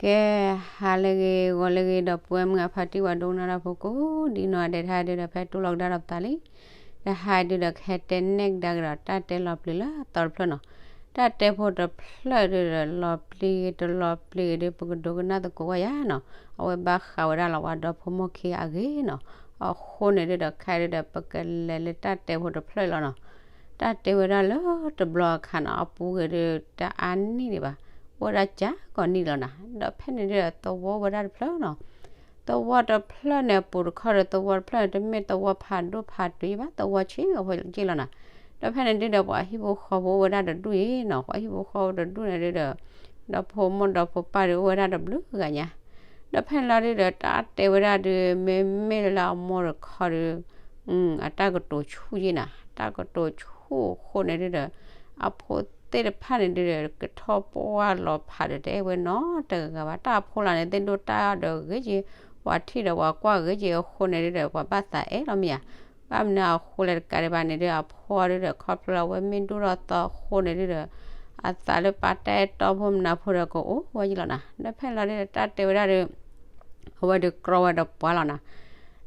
ကဲ, ဟါလၢအဂ့ၤ ဂီၤလၢအဂ့ၤ ဒီပုၢ်ဝဲၢ်မုၢ်အဖါတံၢ် ပှၤဒိကနၣ်တၢ်ဖိကိးဒ်နီၢ်ဂၤဒဲး တဟါဒုဒီး ဖဲတူၢ်လိာ်ကဒါဒီးပသးလံ. တဟါဒုဒီး ကဟဲတဲနဲၣ်ကဒါကဒီး တၢ်တဲလီၤပျံၤလၢအသီတဖျၢၣ်နီၤ. တၢ်တဲဖိတဖျၢၣ်ဒုဒီး လီၤပျံၤဂ့ၤတလီၤပျံၤဂ့ၤဒု ပကဒိကနၣ်သကိးဝဲယါနီၤ. အဝဲဘၣ်ဃးဝဲဒၣ်လီၤ ပှၤဒီဖိမိၢ်ခံဂၤအဂ့ၢ်နီၤ. အဃိန့ၣ်ဒုဒီး ခဲဒုဒီး ပကလဲၤလၢတၢ်တဲဖိတဖျၢၣ်လီၤနီၤ. တၢ်တဲဝဲဒၣ်လၢတဘျီအခါနီၤ အပူၤကွံာ်ဒု တအါနံၣ်ဒံးဘၣ်, အိၣ်ဝဲဒၣ်ကၢကီၤနံၣ်လီၤနီၤ. ဒီးဖဲန့ၣ်ဒုဒီး သဝီဝဲဒၣ်တဖျၢၣ်နီၤ. သဝီတဖျၢၣ်န့ၣ် အပူၤတခီဒီး သဝီတဖျၢၣ်န့ၣ် တမ့ၢ်သဝီဖးဒိၣ်ဖးတုၤဘၣ်, သဝီဆံးအဖိက့လီၤနီၤ. ဒီးဖဲန့ၣ်ဒုဒီး ပှၤဟံၣ်ဖိဃီဖိအိၣ်ဝဲဒၣ်တဒူၣ်အံၤနီၤ. ပှၤဟံၣ်ဖိဃီဖိတဒူၣ်န့ၣ်ဒုဒီး ဒီဖိမိၢ်ဒီဖိပၢ်ဒုအိၣ်ဝဲဒၣ်တဘျုးဂၤညါ. ဒီးဖဲန့ၣ်လီၤဒုဒီး တၢ်တဲဝဲဒၣ်ဒု မ့မ့ၢ်လၢအမိၢ်တခီဒု အတၢ်ကတိၤဆူၣ်ယ့ၢ်နီၤ. တၢ်ကတိၤဆူၣ်အဃိန့ၣ်ဒုဒီး အဖိသ့ၣ်တဖၣ်န့ၣ်ဒုဒီး ကထီၣ်ပှၢ်လီၤဖးဒီး တအဲၣ်ဝဲနီတဂၤဘၣ်. တၢ်အဖိလီၤန့ၣ် သ့ၣ်ဒိၣ်တၢ်ဒီးဂ့ၤက့ၤ, ပှၤထံၣ်ဒီးပှၤကွၢ်ဂ့ၤက့ၤအဃိန့ၣ်ဒုဒီး ပှၤဘၣ်သးအဲၣ်လီၤမ့ၢ်ဧါ. ဘၣ်မနုၤအဃိလဲၣ်တကးဒံးဘၣ်န့ၣ်ဒု အဖိဒုဒီး ခီဖျိလၢအဝဲမ့ၢ်ဒိၣ်ထီၣ်သီအဃိန့ၣ်ဒုဒီး အသးလၢပာ်တၢ်အဲၣ်တီဖိမနုၤဖိဒီးကအိၣ်ဝဲယ့ၢ်လီၤနီၤ. ဒီးဖဲန့ၣ်လီၤဒုဒီး တၢ်တဲဝဲဒၣ်ဒု အဝဲဒုးကြီဝဲဒီးပှၤလီၤနီၤ.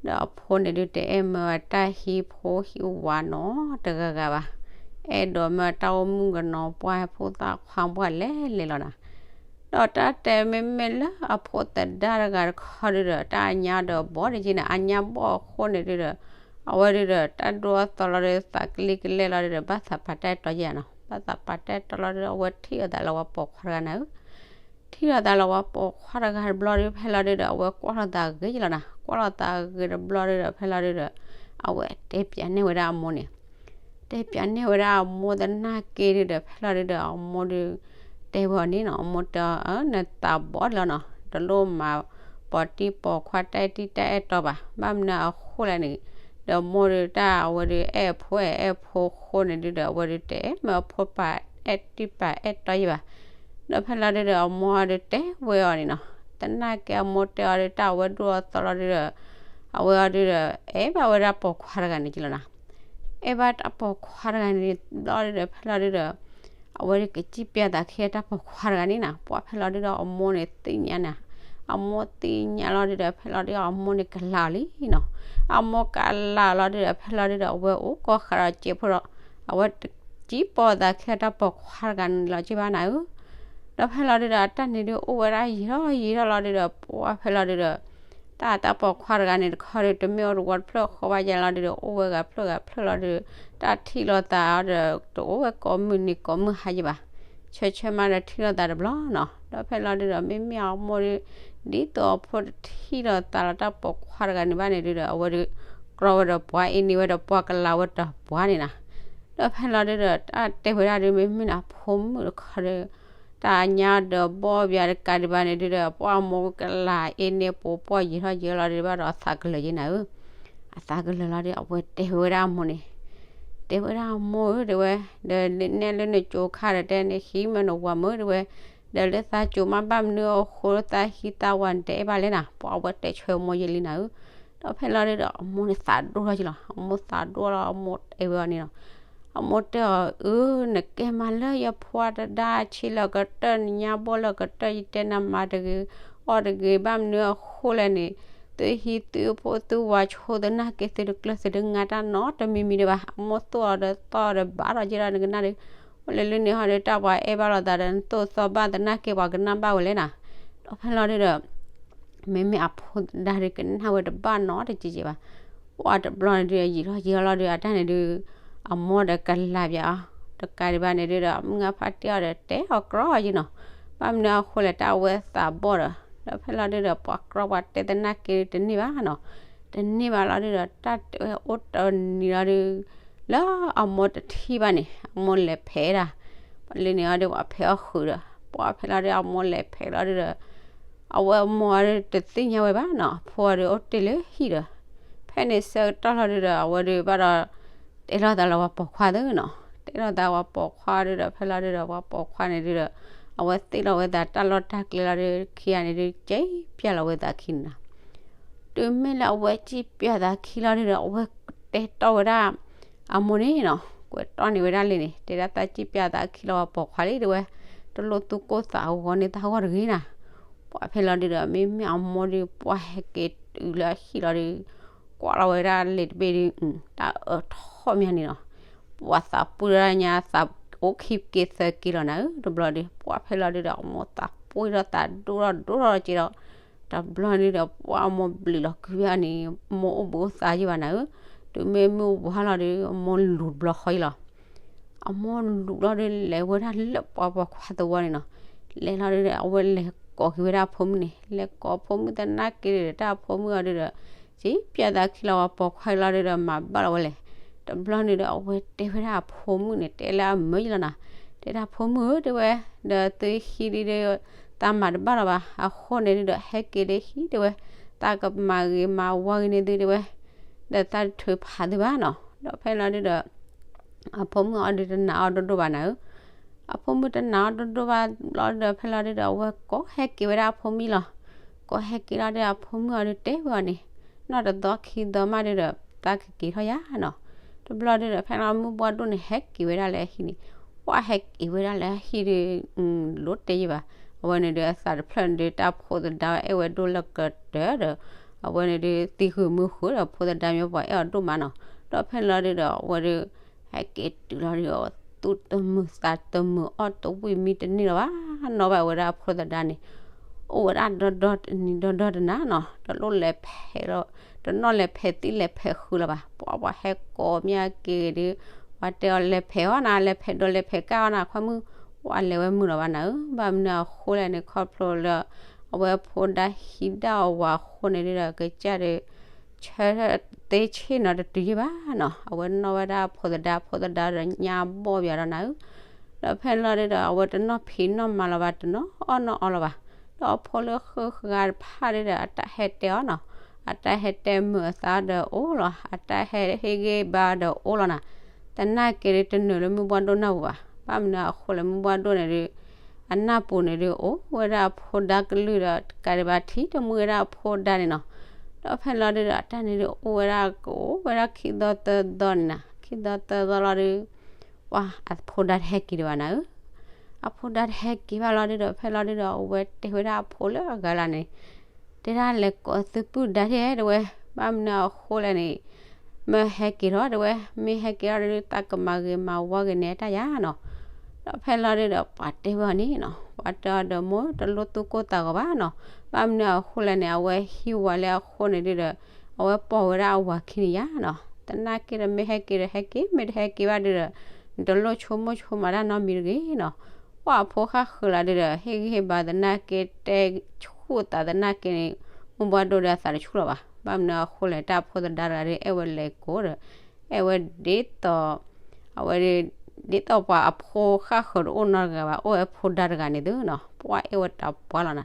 ဒီးအဖိန့ၣ်ဒု တအဲၣ်မၢဝဲတၢ်ဟံးဖိဟံးဝၤနီတဂၤဂၤဘၣ်. အဲၣ်ဒိးမၢတၢ်အိၣ်မုၣ်ကနီၤပှၢ် ဖိသၣ်ခွါပှၢ်လဲၤလဲၤလီၤနီၤ. ဒီးတၢ်တဲမ့မ့ၢ်လၢအဖိသဒါတဂၤတခီဒုဒီး တၢ်အညါဒီးဘီၣ်တက့ၢ်န့ၣ် အညါဘီၣ်အဃိန့ၣ်ဒုဒီး အဝဲဒုဒီး တၢ်ဒိၣ်အသီလီၤဒု သးကလံကလဲလီၤဒုဒီး ဘၣ်သးပာ်တၢ်အဲၣ်တီယဲၢ်နီၤ. ဘၣ်သးပာ်တၢ်အဲၣ်တီလီၤဒုဒီး အဝဲထံၣ်လိာ်သးလၢပှၤပိာ်ခွါတဂၤန့ၣ်ဧၢ ထံၣ်လိာ်သးလၢပှၤပိာ်ခွါတဂၤတဘျီဒု ဖဲလီၤဒုဒီး အဝဲကွၢ်လိာ်သးဂ့ၤယ့ၢ်လီၤနီၤ. ကွၢ်လိာ်သးဂ့ၤတဘျီဒုဒီး ဖဲလီၤဒုဒီး အဝဲတဲပၠးန့ၢ်ဝဲဒၣ်အမိၢ်န့ၣ် တဲပၠးန့ၢ်ဝဲဒၣ်အမိၢ်သနာ်က့ဒုဒီး ဖဲလီၤဒုဒီး အမိၢ်ဒု တဲဝဲအီၤန့ၣ်နီၤ. အမိၢ်တဲအီၤ နသးဘီၣ်လီၤနီၤ, တလိၣ်မၤပိာ်တံၢ်ပိာ်ခွါတၢ်အဲၣ်တံၢ်တၢ်အဲၣ်တီဘၣ်. ဘၣ်မနုၤအဃိလဲၣ်န့ၣ် ဒီးမိၢ်ဒုတၢ်အဝဲဒု အဲၣ်အဖိအဲၣ်အဖိအဃိန့ၣ်ဒုဒီး အဝဲဒုတအဲၣ်မၢအဖိပာ်အဲၣ်တံၢ်ပာ်အဲၣ်တီယဲၢ်ဘၣ်. ဒီးဖဲလီၤဒုဒီး အမိၢ်အီၤဒုတဲဝဲအီၤန့ၣ်နီၤ. သနာ်က့အမိၢ်တဲအီၤဒု တၢ်အဝဲဒိၣ်အသီလီၤဒုဒီး အဝဲအီၤဒုဒီး အဲၣ်ဘၣ်ဝဲဒၣ်ပိာ်ခွါတဂၤန့ၣ်က့လီၤနီၤ. အဲၣ်ဘၣ်တၢ်ပိာ်ခွါတဂၤန့ၣ်ဘျီဒုဒီး ဖဲလီၤဒုဒီး အဝဲဒုကစံၣ်ပၠးသးခံတၢ်ပိာ်ခွါတဂၤန့ၣ်နီၤ. ပှၤဖဲလီၤဒုဒီး အမိၢ်န့ၣ်သ့ၣ်ညါန့ၣ်, အမိၢ်သ့ၣ်ညါလီၤဒုဒီး ဖဲလီၤဒုဒီး အမိၢ်န့ၣ်ကလၤအီၤလံနီၤ. အမိၢ်ကလၤလီၤဒုဒီး ဖဲလီၤဒုဒီး အဝဲအိၣ်ကီၢ်ဃာ်ဒီးစဲးဖိဒီး အဝဲစံၣ်ပၠးသးခံတၢ်ပိာ်ခွါတဂၤန့ၣ်လီၤက့ဘၣ်နၤဧၢ. ဒီးဖဲလီၤဒုဒီး အတၢ်န့ၣ်ဒုအိၣ်ဝဲဒၣ်ယံာ်ထီၣ်ယံာ်ထီၣ်လီၤဒုဒီး ပှၤဖဲလီၤဒုဒီး တၢ်တၢ်ပိာ်ခွါတဂၤန့ၣ်တခီဒု တမ့ၢ်အိၣ်တဝီတဖျၢၣ်ဃီဘၣ်ယဲလီၤဒုဒီး အိၣ်ဝဲဂၤဖျၢၣ်ဂၤဖျၢၣ်လီၤဒုဒီး တၢ်ထံၣ်လိာ်သးအီၤဒီး တအိၣ်ဝဲကိးမုၢ်နံၤကိးမုၢ်ဟါယဲဘၣ်. ဆၢဆၢမးဒီးထံၣ်လိာ်သးတဘျီနီၤ. ဒီးဖဲလီၤဒုဒီး မ့မ့ၢ်အမိၢ်ဒု ဒ်သိးအဖိတထံၣ်လိာ်သးလီၤတၢ်ပိာ်ခွါတဂၤန့ၣ်ဘၣ်န့ၣ်ဒုဒီး အဝဲဒု ကြီဝဲဒီးပှၤအ့န့ၢ်ဝဲဒီးပှၤကလၤဝဲဒီးပှၤန့ၣ်နီၤ. ဒီးဖဲလီၤဒုဒီး တၢ်တဲဝဲဒၣ်ဒု မ့မ့ၢ်န့ၣ် အဖိမုၣ်တခီဒု တၢ်အညါဒီးဘီၣ်ဘၠးတကးဒံးဘၣ်န့ၣ်ဒုဒီး ပှၤအမိၢ်ကလၤအ့န့ၢ်ပိာ်ပှၢ်ယံာ်ထီၣ်ယံာ်ထီၣ်လီၤဒုဘၣ်ဒီးအသးကလၢာ်ယဲနၤဧၢ. အသးကလၢာ်လီၤဒု အဝဲတဲဝဲဒၣ်အမိၢ်န့ၣ် တဲဝဲဒၣ်အမိၢ်ဧၢ တဲဝဲ, ဒီးနဲၣ်လၢနကၠိခါဒီးတဲန့ၣ် ဟံးမၢနဝၤမၢ တဲဝဲ, ဒီးလၢသးကၠိမးဘၣ်မနုၤအဃိ သးဟံးသးဝၤနတအဲၣ်ဘၣ်လဲၣ်နၤ, ပှၤအဝဲတဲဆၢအမိၢ်ယဲလံနၤဧၢ. ဒီးဖဲလီၤဒုဒီး အမိၢ်န့ၣ်သးဒိၣ်ထီၣ်က့လီၤ, အမိၢ်သးဒိၣ်လီၤ အမိၢ်တဲဝဲအီၤန့ၣ်လီၤ. အမိၢ်တဲအီၤ အၢ နကဲမၤလၢယဖိတဒါဆံးလၢကတၢၢ် နညါဘီၣ်လၢကတၢၢ် ယတဲနၤမၤတဂ့ၤ အီၣ်တဂ့ၤ ဘၣ်မနုၤအဃိလဲၣ်န့ၣ် သုဟံးသုဖိသုဝၤဆိသနာ်က့ သုတကျၢၢ်သုတငါတၢ်နီတမံၤမံၤဒံးဘၣ်. အမိၢ်သိၣ်အီၤဒီးသီၣ်ဒီးဘၣ်ဒီးယဲဒီးနကနၣ်ဒု အိၣ်လၢလၢန့ၣ်ဟီဒီး တၢ်ပှၤအဲၣ်ဘၣ်လိာ်သးဒီး နသိၣ်သီၣ်ဘၣ်သနာ်က့ ပှၤကနၣ်ဘၣ်ဝဲလဲၣ်နၤ. ဒီးဖဲလီၤဒုဒီး မ့မ့ၢ်အဖိသဒါဒုကနၣ်ဝဲတဘၣ်နီတကဲးကဲးဘၣ်. ပှၤတဘျီန့ၣ်ဒု ယံာ်ထီၣ်ယံာ်ထီၣ်လီၤဒု အတၢ်န့ၣ်ဒု အမိၢ်ဒီးကလၤပၠးအီၤ တကးဒံးဘၣ်န့ၣ်ဒုဒီး မုၢ်ဂၤဖါတံၢ်အီၤဒီးတဲအီၤကြီအီၤယဲနီၤ. ဘၣ်မနုၤအဃိလဲၣ် တၢ်အဝဲသးဘီၣ်ဒီး ဒီးဖဲလီၤဒုဒီး ပှၤကြီပှၤတဲသနာ်က့တန့ၢ်ဘၣ်နီၤ. တန့ၢ်ဘၣ်လီၤဒုဒီး တၢ်တဲဝဲအိၣ်တနံၤလီၤဒု လၢအမိၢ်တထံၣ်ဘၣ်န့ၣ် အမိၢ်လဲၤဖဲးဒၣ် ပှၤလၢန့ၣ်အီၤဒီး ပှၤဖဲးအီၣ်ဃုာ်ဒီး ပှၤဖဲးလီၤဒီး အမိၢ်လဲၤဖဲးလီၤဒုဒီး အဝဲအမိၢ်အီၤဒီးတသ့ၣ်ညါဝဲဘၣ်နီၤ, အဖိအီၤဒီးအိၣ်တ့ၢ်လၢဟံၣ်ဒီး ဖဲန့ၣ်ဆၢကတီၢ်လီၤဒုဒီး အဝဲဒုးဘၣ်ဒီး တဲလိာ်သးလၢပှၤပိာ်ခွါသ့နီၤ, တဲလိာ်သးပှၤပိာ်ခွါဒုဒီး ဖဲလီၤဒုဒီး ပှၤပိာ်ခွါန့ၣ်ဒုဒီး အဝဲသ့ၣ်လီၤဝဲသးတၢ်လီၢ်တၢ်ကျဲလီၤဒု ခံဂၤန့ၣ်ဒု စံၣ်ပၠးလီၤဝဲသးခံန့ၣ်နီၤ. တုၤမ့ၢ်လၢအဝဲစံၣ်ပၠးသးခံလီၤဒုဒီး အဝဲတဲတီၢ်ဝဲဒၣ် အမိၢ်န့ၣ်နီၤ, ကွဲးတီၢ်န့ၢ်ဝဲဒၣ်လံန့ၣ် တဲဒၣ်သးစံၣ်ပၠးသးခံလီၤပှၤပိာ်ခွါလံတဲဝဲ, တလိၣ်သူၣ်ကိၢ်သးဂီၤန့ၢ်သးဂီၢ်တဂ့ၤနၤ. ပှၤဖဲလီၤဒုဒီး မ့မ့ၢ်အမိၢ်ဒု ပှၤဟဲက့ၤတုၤလၢအဟံၣ်လီၤဒီး ကွၢ်လီၤဝဲဒၣ်လံာ်တဘ့ၣ်ဒီး တၢ်အၢၣ်ထီၣ်မးန့ၣ်လီၤ. ပှၤသးပှၢ်တၢ်ညါ သးအိၣ်ခံက့ၤသၢက့ၤလီၤနၤဧၢ, တဘျီဒီး ပှၤဖဲလီၤဒုဒီး အမိၢ်သးပှၢ်ထီၣ်သးဒိၣ်ထီၣ်ဒိၣ်ထီၣ်က့ဒီး တဘျီဒုဒီး ပှၤအမိၢ်ဘျုးလီၤကွံာ်ဘၣ်န့ၣ် မိၢ်အိၣ်ဘှံးအိၣ်သါယံၤဘၣ်နၤဧၢ, တုၤမ့ၢ်မုၢ်ဝါလီၤဒီး အမိၢ်လူၤတဘျီဃီအံၤလီၤ. အမိၢ်လူၤလီၤဒီး လဲၤဝဲဒၣ်လၢပှၤပိာ်ခွါသဝီန့ၣ်နီၤ, လဲၤလီၤဒီး အဝဲလဲၤကိးက့ၤဝဲဒၣ်အဖိမုၣ်န့ၣ်, လဲၤကိးအဖိမုၣ်သနာ်က့ဒီး တၢ်အဖိမုၣ်အီၤဒုဒီး စံးပၠးသးခံလီၤ ပှၤပိာ်ခွါအံၤလီၤဒုဒီး မၤဘၣ်လီၤဝဲလဲၣ်. တဘျီန့ၣ်ဒီး အဝဲတဲဝဲဒၣ်အဖိမုၣ်န့ၣ် တဲလၢအမၢယံၤလီၤနၤ, တဲဒၣ်ဖိမုၣ်ဧၢ တဲဝဲ, ဒီးသုဟံးဒုဒီး သးမၤတဘၣ်လီၤဘၣ်, အဃိန့ၣ်ဒုဒီး ဟဲက့ၤလၢဟံၣ်တဲဝဲ, သးကမၤဂ့ၤမၤဝါဂ့ၤန့ၢ်သုတဲဝဲ, ဒီးသးတထုးဖးသုဘၣ်နီၤ. ဒီးဖဲလီၤဒုဒီး အဖိမုၣ်အီၤဒုတနာ်အီၤဒိၣ်ဒိၣ်ဘၣ်နၤဧၢ, အဖိမုၣ်တနာ်အီၤဒိၣ်ဒိၣ်ဘၣ်လီၤဒီး ဖဲလီၤဒုဒီး အဝဲကိးဟဲက့ၤဝဲဒၣ်အဖိမုၣ်လီၤ. ကိးဟဲက့ၤလီၤဒီး အဖိမုၣ်အီၤဒုတဲဝဲအီၤန့ၣ်, နီၢ်တသီခံသီမးဒုဒီး သးကက့ၤထီၣ်ယၤနီၤ. တဘျီဒုဒီး ဖဲလီၤမုၢ်ဘှၣ်ဒိၣ်န့ၣ် ဟဲက့ၤဝဲဒၣ်လၢအဟံၣ်န့ၣ်, ပှၤဟဲက့ၤဝဲဒၣ်လၢအဟံၣ်ဒု လိၣ်တဲယံၤဘၣ်. အဝဲန့ၣ်ဒုး အသးတဖျၢၣ်န့ၣ်ဒုး တၢ်ဖိသဒါအဲၣ်ဝဲဒိၣ်လၢကတၢၢ်ဒီး အဝဲန့ၣ်ဒုး သံဃုာ်မုၢ်ဃုာ်ဒီး ဖိသဒါမ့ၢ်ပှၤအဲၣ်အီၤဒိၣ်မးနီၤ. ဒီးဖဲလီၤဒုဒီး အဝဲဒုး ဟဲက့ၤတုၤလီၤဒုး သူၣ်တမုာ်သးတမုာ် အီၣ်တဝံၣ်မံတန့ၢ်လၢၤဘၣ်. နီၢ်ဘၣ်ဝဲဒၣ်အဖိသဒါန့ၣ် အိၣ်ဝဲဒၣ်ဒီဒီတနံၤဒီဒီတနၤနီၤ, တလိၣ်လဲၤဖဲးလီၤ, တနီၣ်လဲၤဖဲးသံလဲၤဖဲးဃုာ်လၢၤဘၣ်. ပှၤပှၤဟဲကိးမ့ၢ်အက့ၤဒုး ပှၤတဲအီၤလဲၤဖဲးအီၤနၤ လဲၤဖဲးဒိးလဲၤဖဲးကၣ်အီၤနၤ ခွါမုၣ်, ပှၤလဲၤဝဲမုာ်လီၤဘၣ်နၤဧၢ. ဘၣ်မနုၤအဃိလဲၣ်န့ၣ် ခီဖျိလၢ အဝဲအဖိဒါဟံးဒၣ်အီၤဝၤအဃိန့ၣ်ဒုဒီး ကစၢ်ဒုး ဆၢထၢၣ်သ့ဆ့ၣ်နီၤတတုၤယံၤဘၣ်နီၤ. အဝဲနီၣ်ဝဲဒၣ်အဖိသဒါ ဖိသဒါဒီးညါဘီၣ်ပယီၤဒီးနၤဧၢ. ဒီးဖဲလီၤဒုဒီး အဝဲတနီၣ်ဖံးနီၣ်မၤလီၤဘၣ် တနီၣ်အီၣ်နီၣ်အီလီၤဘၣ်. ဒီးအဖိလၢဃုဂၤတဖၣ်ဒုဒီး အတၢ်ဟဲတဲအီၤနီၤ, အတၢ်ဟဲတဲမုာ်အသးဒီးအိၣ်လီၤ, အတၢ်ဟဲဟ့ၣ်ဂံၢ်ဘါဒီးအိၣ်လီၤနၤ. သနာ်က့ဒုးတနုာ်လၢမုၢ်ဘှၣ်ဒိၣ်နၢ်ပူၤဘၣ်. ဘၣ်မနုၤအဃိလဲၣ် မုၢ်ဘှၣ်ဒိၣ်န့ၣ်ဒုး အနၢ်ပူၤန့ၣ်ဒုး အိၣ်ဝဲဒၣ်အဖိဒါကလုၢ်ဒီး တကးဒံးဘၣ်ထံၣ်တမှံဝဲဒၣ်အဖိဒါန့ၣ်နီၤ. ဒီးဖဲလီၤဒုဒီး အတၢ်န့ၣ်ဒုးအိၣ်ဝဲဒၣ်ကအိၣ်ဝဲဒၣ်ခံသီသၢသီန့ၣ်နၤ, ခံသီသၢသီလီၤဒုး ပှၤအဖိဒါတဟဲက့ၤဒံးဘၣ်နၤဧၢ. အဖိဒါတဟဲက့ၤဘၣ်လီၤဒုဒီး ဖဲလီၤဒုဒီး အဝဲတဲဝဲဒၣ်အဖိလၢအဂၤလၢ်န့ၣ် တဲဒၣ်လဲၤကိးသုပုၢ်ဒါဒဲတဲဝဲ, ဘၣ်မနုၤအဃိလဲၣ်န့ၣ် မ့ၢ်ဟဲက့ၤထီၣ်တဲဝဲ, မ့ၢ်ဟဲက့ၤထီၣ်ဒုး သးကမၤဂ့ၤမၤဝါဂ့ၤန့ၢ်တၢ်ယၤနီၤ. ဒီးဖဲလီၤဒုဒီး ပှၤတဲဝဲအီၤန့ၣ်နီၤ, ပှၤတဲအီၤဒီး မိၢ်တလိၣ်သူၣ်ကိၢ်သးဂီၤဘၣ်နီၤ. ဘၣ်မနုၤအဃိလဲၣ်န့ၣ် အဝဲဟံးဝၤလၢအဃိန့ၣ်ဒုဒီး အဝဲပိာ်ဝဲဒၣ်အဝၤခံန့ၣ်ယၤနီၤ. သနာ်က့ဒီး မ့ၢ်ဟဲက့ၤဒီးဟဲက့ၤ, မ့ၢ်တဟဲက့ၤဘၣ်ဒုဒီး နတလိၣ်ဆိကမိၣ်ဆိကမးတၢ်နီတမံၤတဂ့ၤနီၤ. ပှၤအဖိဃၣ်ဃုာ်လီၤဒုဒီး ဟ့ၣ်ဂံၢ်ဟ့ၣ်ဘါသနာ်က့ တဲဆူၣ်သးသနာ်က့န့ၣ် မုၢ်ဘှၣ်ဒိၣ်ဒီးအသးတဆူၣ်လီၤဘၣ်. ဘၣ်မနုၤအဃိလဲၣ် တၢ်အဖိသဒါတဂၤဒီး အဲၣ်ဝဲလဲၤကိးဒီး အဲၣ်ဝဲဒ်သိး အဝဲဒၣ် ဒ်သိးပှၤအဖိဃၣ်ဃုာ်တအိၣ်နီတဂၤဘၣ်, အိၣ်ဝဲဖိဒါတဂၤန့ၣ်သုနီၤ, ပှၤအဲၣ်ဝဲတပှၢ်လီၤနၤ.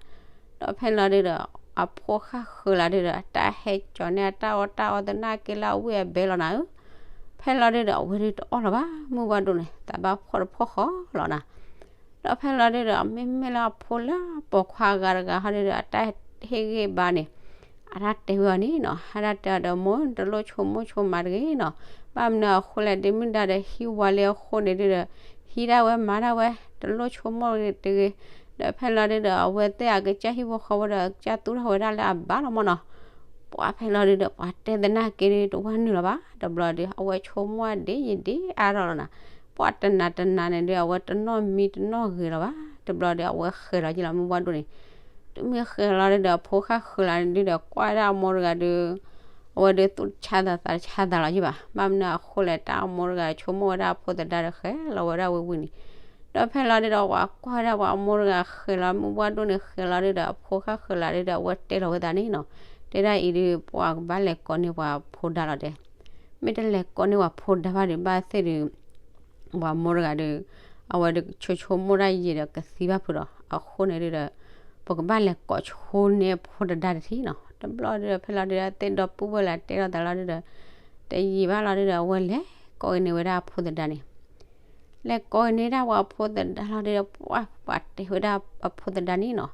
ဒီးဖဲလီၤဒုဒီး အဖိဃၣ်ဃုာ်လီၤဒုဒီး တၢ်ဟဲကၠီၤန့ၢ်အတၢ်အီၣ်တၢ်အီသနာ်က့လၢအဝံၣ်အဘဲလီၤနၤဧၢ. ဖဲလီၤဒုဒီး အဝဲဒၣ်တအီၣ်လီၤဘၣ်, မုၢ်ဘှၣ်ဒိၣ်န့ၣ် သးဘၣ်ဖှီၣ်တဖှီၣ်ဃီလီၤနၤ. ဒီးဖဲလီၤဒုဒီး မ့မ့ၢ်လၢအဖိလၢပိာ်ခွါဂၤတဂၤဟီဒုဒီး အတၢ်ဟ့ၣ်ဂံၢ်ဘါန့ၣ် အတၢ်တဲဝဲအီၤန့ၣ်နီၤ, ဟဲဒၣ်တဲအီၤဒီး မိၢ်တလိၣ်ဆိကမိၣ်ဆိကမးတဂ့ၤနီၤ. ဘၣ်မနုၤအဃိလဲၣ် ဒ့မုၣ်ဒါဒီးဟံးဝၤလၢအဃိန့ၣ်ဒုဒီး ဟံးဒၣ်ဝဲမၤဒၣ်ဝဲ တလိၣ်ဆိကမိၣ်တဂ့ၤ. ဒီးဖဲလီၤဒုဒီး အဝဲသ့ၣ်အကစၢ်ဟံၣ်ဖိဃီဖိဒီး အကစၢ်သူၣ်ထီၣ်ဝဲဒၣ်လၢအဘၣ်လီၤမၢ်နီၤ. ပှၤဖဲလီၤဒုဒီး ပှၤတဲသနာ်က့ဒု တဝဲနုာ်လီၤဘၣ်. တဘျီဒီး အဝဲဆိကမိၣ်ဒ်ယံာ်ဒ်အါထီၣ်လီၤနၤ. ပှၤတနၤတနၤန့ၣ်ဒု အဝဲတနီၣ်မံတနီၣ်ဂ့ၤလီၤဘၣ်. တဘျီဒီး အဝဲဃဲၤလီၤယံာ်လီၤ မုၢ်ဘှၣ်ဒိၣ်န့ၣ် တုၤမ့ၢ်ဃဲၤလီၤဒုဒီး အဖိဃၣ်ဃုာ်လီၤဒုဒီး ကွၢ်ဝဲဒၣ်အမိၢ်တဂၤဒု အဝဲဒုးသူၣ်တဆါသးသးတဆါသးလီၤယံာ်ဘၣ်. ဘၣ်မနုၤအဃိလဲၣ် တၢ်အမိၢ်တဂၤဆိကမိၣ်ဝဲဒၣ်အဖိသဒါဒီး ဃဲၤလီၤဝဲဒၣ်ဝံၤဝံၤန့ၣ်. ဒီးဖဲလီၤဒုဒီး ပှၤကွၢ်ဝဲဒၣ်ပှၤအမိၢ်တဂၤဃဲၤလီၤ မုၢ်ဘှၣ်ဒိၣ်န့ၣ်ဃဲၤလီၤဒုဒီး အဖိဃၣ်ဃုာ်လီၤဒုဒီး အဝဲတဲလီၤဝဲသးန့ၣ်နီၤ. တဲဒၣ်အံၤဒု ပှၤကဘၣ်လဲၤကိးန့ၢ်ပှၤဖိဒါလီၤတဲ မ့ၢ်တလဲၤကိးန့ၢ်ပှၤဖိဒါဘၣ်ဒီး ဘၣ်သ့ၣ်ဒုး ပှၤမိၢ်တဂၤဒီး အဝဲဒုးဆိကမိၣ်ဒၣ်ယံာ်ဒီးကသံဘၣ်ဖုးဒီး အဃိန့ၣ်ဒုဒီး ပကဘၣ်လဲၤကိးဆိန့ၢ်အဖိသဒါတထံၣ်နီၤ. တဘျီဒုဒီး ဖဲလီၤဒုဒီး သ့ၣ်ဒီပုၢ်ဝဲၢ်လၢတဲလီၤသးလီၤဒုဒီး တယံာ်ဘၣ်လီၤဒုဒီး အဝဲလဲၤကိးက့ၤန့ၢ်ဝဲဒၣ်အဖိသဒါန့ၣ် လဲၤကိးက့ၤန့ၢ်ဒၣ်ပှၤအဖိသဒါလီၤဒုဒီး ပှၤ ပှၤတဲဝဲဒၣ်အဖိသဒါန့ၣ်နီၤ.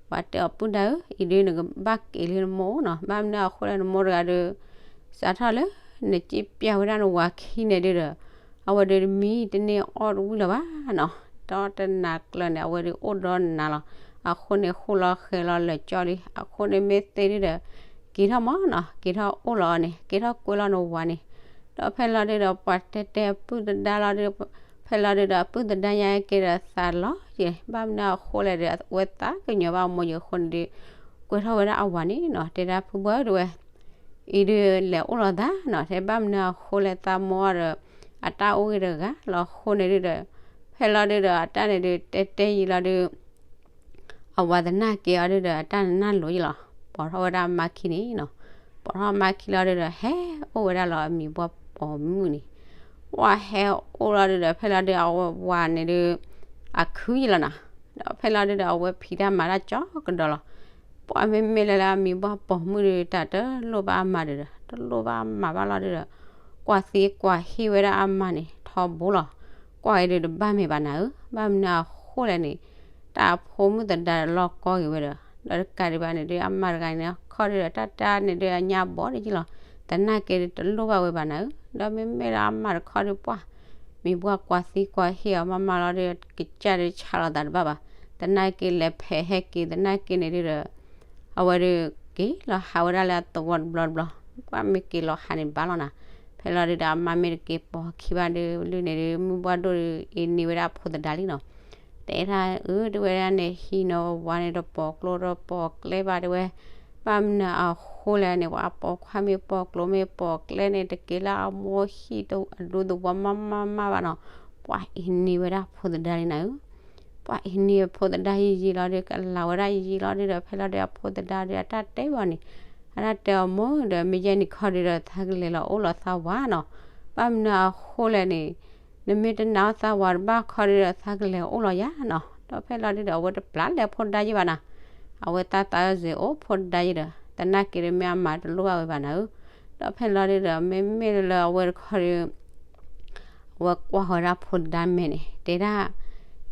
ပှၤတဲအီၤ ပုၢ်ဒါဧၢ, အံၤဒု နကဘၣ်က့ၤလၢနမိၢ်နီၤ. ဘၣ်မနုၤအဃိလဲၣ် နမိၢ်တဂၤဒီး စးထီၣ်လၢ နစံးပျၢ်ဝဲဒၣ်နဝၤခံန့ၣ်ဒုဒီး အဝဲဒုးတမံတန့ၢ်အီၣ်တဝံၣ်လၢၤဘၣ်နီၤ. ဒီးတနၤကျၢၤန့ၣ် အဝဲဒုးအိၣ်ဒီးနၤလီၤ. အဃိန့ၣ် ဃိၣ်လီၤဃဲၤလီၤလၢာ်ကၠီလံ. အဃိန့ၣ် မ့ၢ်သ့ဒုဒီး က့ၤထီၣ်မၢ်နီၤ, က့ၤထီၣ်အိၣ်လီၤအီၤန့ၣ်, က့ၤထီၣ်ကွဲလီၤနဝၤန့ၣ်. ဒီးဖဲလီၤဒုဒီး ပှၤတဲတဲအပုၢ်သဒါလီၤဒု, ဖဲလီၤဒုဒီး အပုၢ်သဒါညါက့ၤဒီးသးလီၤက့ၤ, ဘၣ်မနုၤအဃိလဲၣ်ဒီး အဝဲသးကညီၤဘၣ်အမိၢ်ယံၤအဃိန့ၣ်ဒု ကွဲထီၣ်ဝဲဒၣ်အဝၤန့ၣ်နီၤ. တဲဒၣ်ဖုဘၣ်ဧၢ တဲဝဲ အံၤဒုးလဲၤအိၣ်လီၤသးနီၤ, တဲဘၣ်မနုၤအဃိလဲၣ် သးမိၢ်အီၤဒီး အတၢ်အိၣ်ဂ့ၤတဂၤလီၤအဃိန့ၣ်ဒုဒီး ဖဲလီၤဒုဒီး အတၢ်န့ၣ်ဒုး တဲတဲယံာ်လီၤဒု အဝၤသနာ်က့အီၤဒုဒီး အတၢ်နးနးလိၤယံာ်လီၤ. ပိာ်ထီၣ်ဝဲဒၣ်အမါခံန့ၣ်နီၤ, ပိာ်ထီၣ်အမါခံလီၤဒုဒီး ဟဲအိၣ်ဝဲဒၣ်လီၤအမံၤပှၢ်ပိာ်မုၣ်န့ၣ်. ပှၤဟဲအိၣ်လီၤဒုဒီး ဖဲလီၤဒု အဝၤန့ၣ်ဒု အခုယံာ်လီၤနီၤ. ဒီးဖဲလီၤဒုဒီး အဝဲဖံးတၢ်မၤတၢ်ကၠီကဒီးလီၤ. ပှၤမ့မ့ၢ်လၢလၢအမံၤပှၢ်ပိာ်မုၣ်ဒု တၢ်တလိၣ်ဘၣ်အမါဒုဒီး တလိၣ်ဘၣ်အမါဘၣ်လီၤဒုဒီး ကွၢ်သံကွၢ်ဟ့ၣ်ဝဲဒၣ်အမါန့ၣ် ထီဘိလီၤ. ကွၢ်အံၤဒုတဘၣ်မ့ၢ်ဘၣ်နၤဧၢ, ဘၣ်မနုၤအဃိလဲၣ်န့ၣ် တၢ်အဖိမုၣ်သဒါလီၤကီဂ့ၤဝဲဒီး ဒီးတကးဒံးဘၣ်န့ၣ်ဒု အမါတဂၤန့ၣ် ခီဒုဒီး တၢ်တၢ်န့ၣ်ဒု အညါဘီဒုက့လီၤ. သနာ်က့ဒုတလိၣ်ဘၣ်ဝဲဘၣ်နၤဧၢ, ဒီးမ့မ့ၢ်လၢအမါတခီဒု ပှၤ မံၤပှၢ်ကွၢ်သံကွၢ်ဟ့ၣ်အီၤမးမးလီၤဒု ကစၢ်ဒုဆးလီၤသးတဘၣ်ဘၣ်. သနာ်က့လဲၤဖဲးဟဲက့ၤ သနာ်က့န့ၣ်ဒုဒီး အဝဲဒုက့ၤလီၤဟးဝဲဒၣ်လၢအသဝီတဘျီတဘျီ, ပှၤမ့ၢ်က့ၤလီၤဟးန့ၣ်ဘၣ်လီၤနၤ. ဖဲလီၤဒုဒီး အမါမ့ၢ်တက့ၤပိာ်ခံဘၣ်ဒု လၢန့ၣ်ဒု မုၢ်ဘှၢ်ဒိၣ်ဒု အ့န့ၢ်ဝဲဒၣ်အဖိသဒါလံနီၤ. တဲဒၣ်အၢ တဲဝဲဒၣ်န့ၣ် ဟံးနီၤဝၤန့ၣ် တပိာ်ကျိတပိာ်ကျဲဘၣ်တဲဝဲ, ဘၣ်မနုၤအဃိလဲၣ်န့ၣ် ပှၤအပိာ်ခွါမ့ၢ်ပိာ်ကျိမ့ၢ်ပိာ်ကျဲန့ၣ် တက့ၤလၢအမိၢ်ဟံၣ်အဒူသဝီမးမးမးဘၣ်နီၤ. ပှၤအ့န့ၢ်ဝဲဒၣ်ဖိသဒါလံနၤဧၢ. ပှၤအ့န့ၢ်အဖိသဒါယံာ်ယံာ်လီၤဒု ကလၤဝဲဒၣ်ယံာ်ယံာ်လီၤဒုဒီး ဖဲလီၤဒုအဖိသဒါဒု အတၢ်တဲဘၣ်န့ၣ် အတၢ်တဲအီၤမိၢ်ဒီး မ့ၢ်ယဲၢ်နံၤခီဒုဒီး သးကလဲၤလီၤအိၣ်လီၤသးဝၤနီၤ. ဘၣ်မနုၤအဃိလဲၣ်န့ၣ် နမ့ၢ်တနာ်အီၤသးဝၤတဘၣ်ခီဒုဒီး သးကလဲၤအိၣ်လီၤယၤနီၤ. ဒီးဖဲလီၤဒုဒီး အဝဲတပျၢ်လဲၤဖိဒါယံာ်ဘၣ်နၤ. အဝဲတၢ်သးစ့အိၣ်ဖိဒါယံာ်ဒီး သနာ်က့ဒုမ့ၢ်အမါတလိၣ်ဘၣ်ဝဲဘၣ်နၤဧၢ. ဒီးဖဲလီၤဒုဒီး မ့မ့ၢ်လၢအဝဲတခီဒု အဝဲကွၢ်ဝဲဒၣ်ဖိဒါမဲာ်န့ၣ် တဲဒၣ်,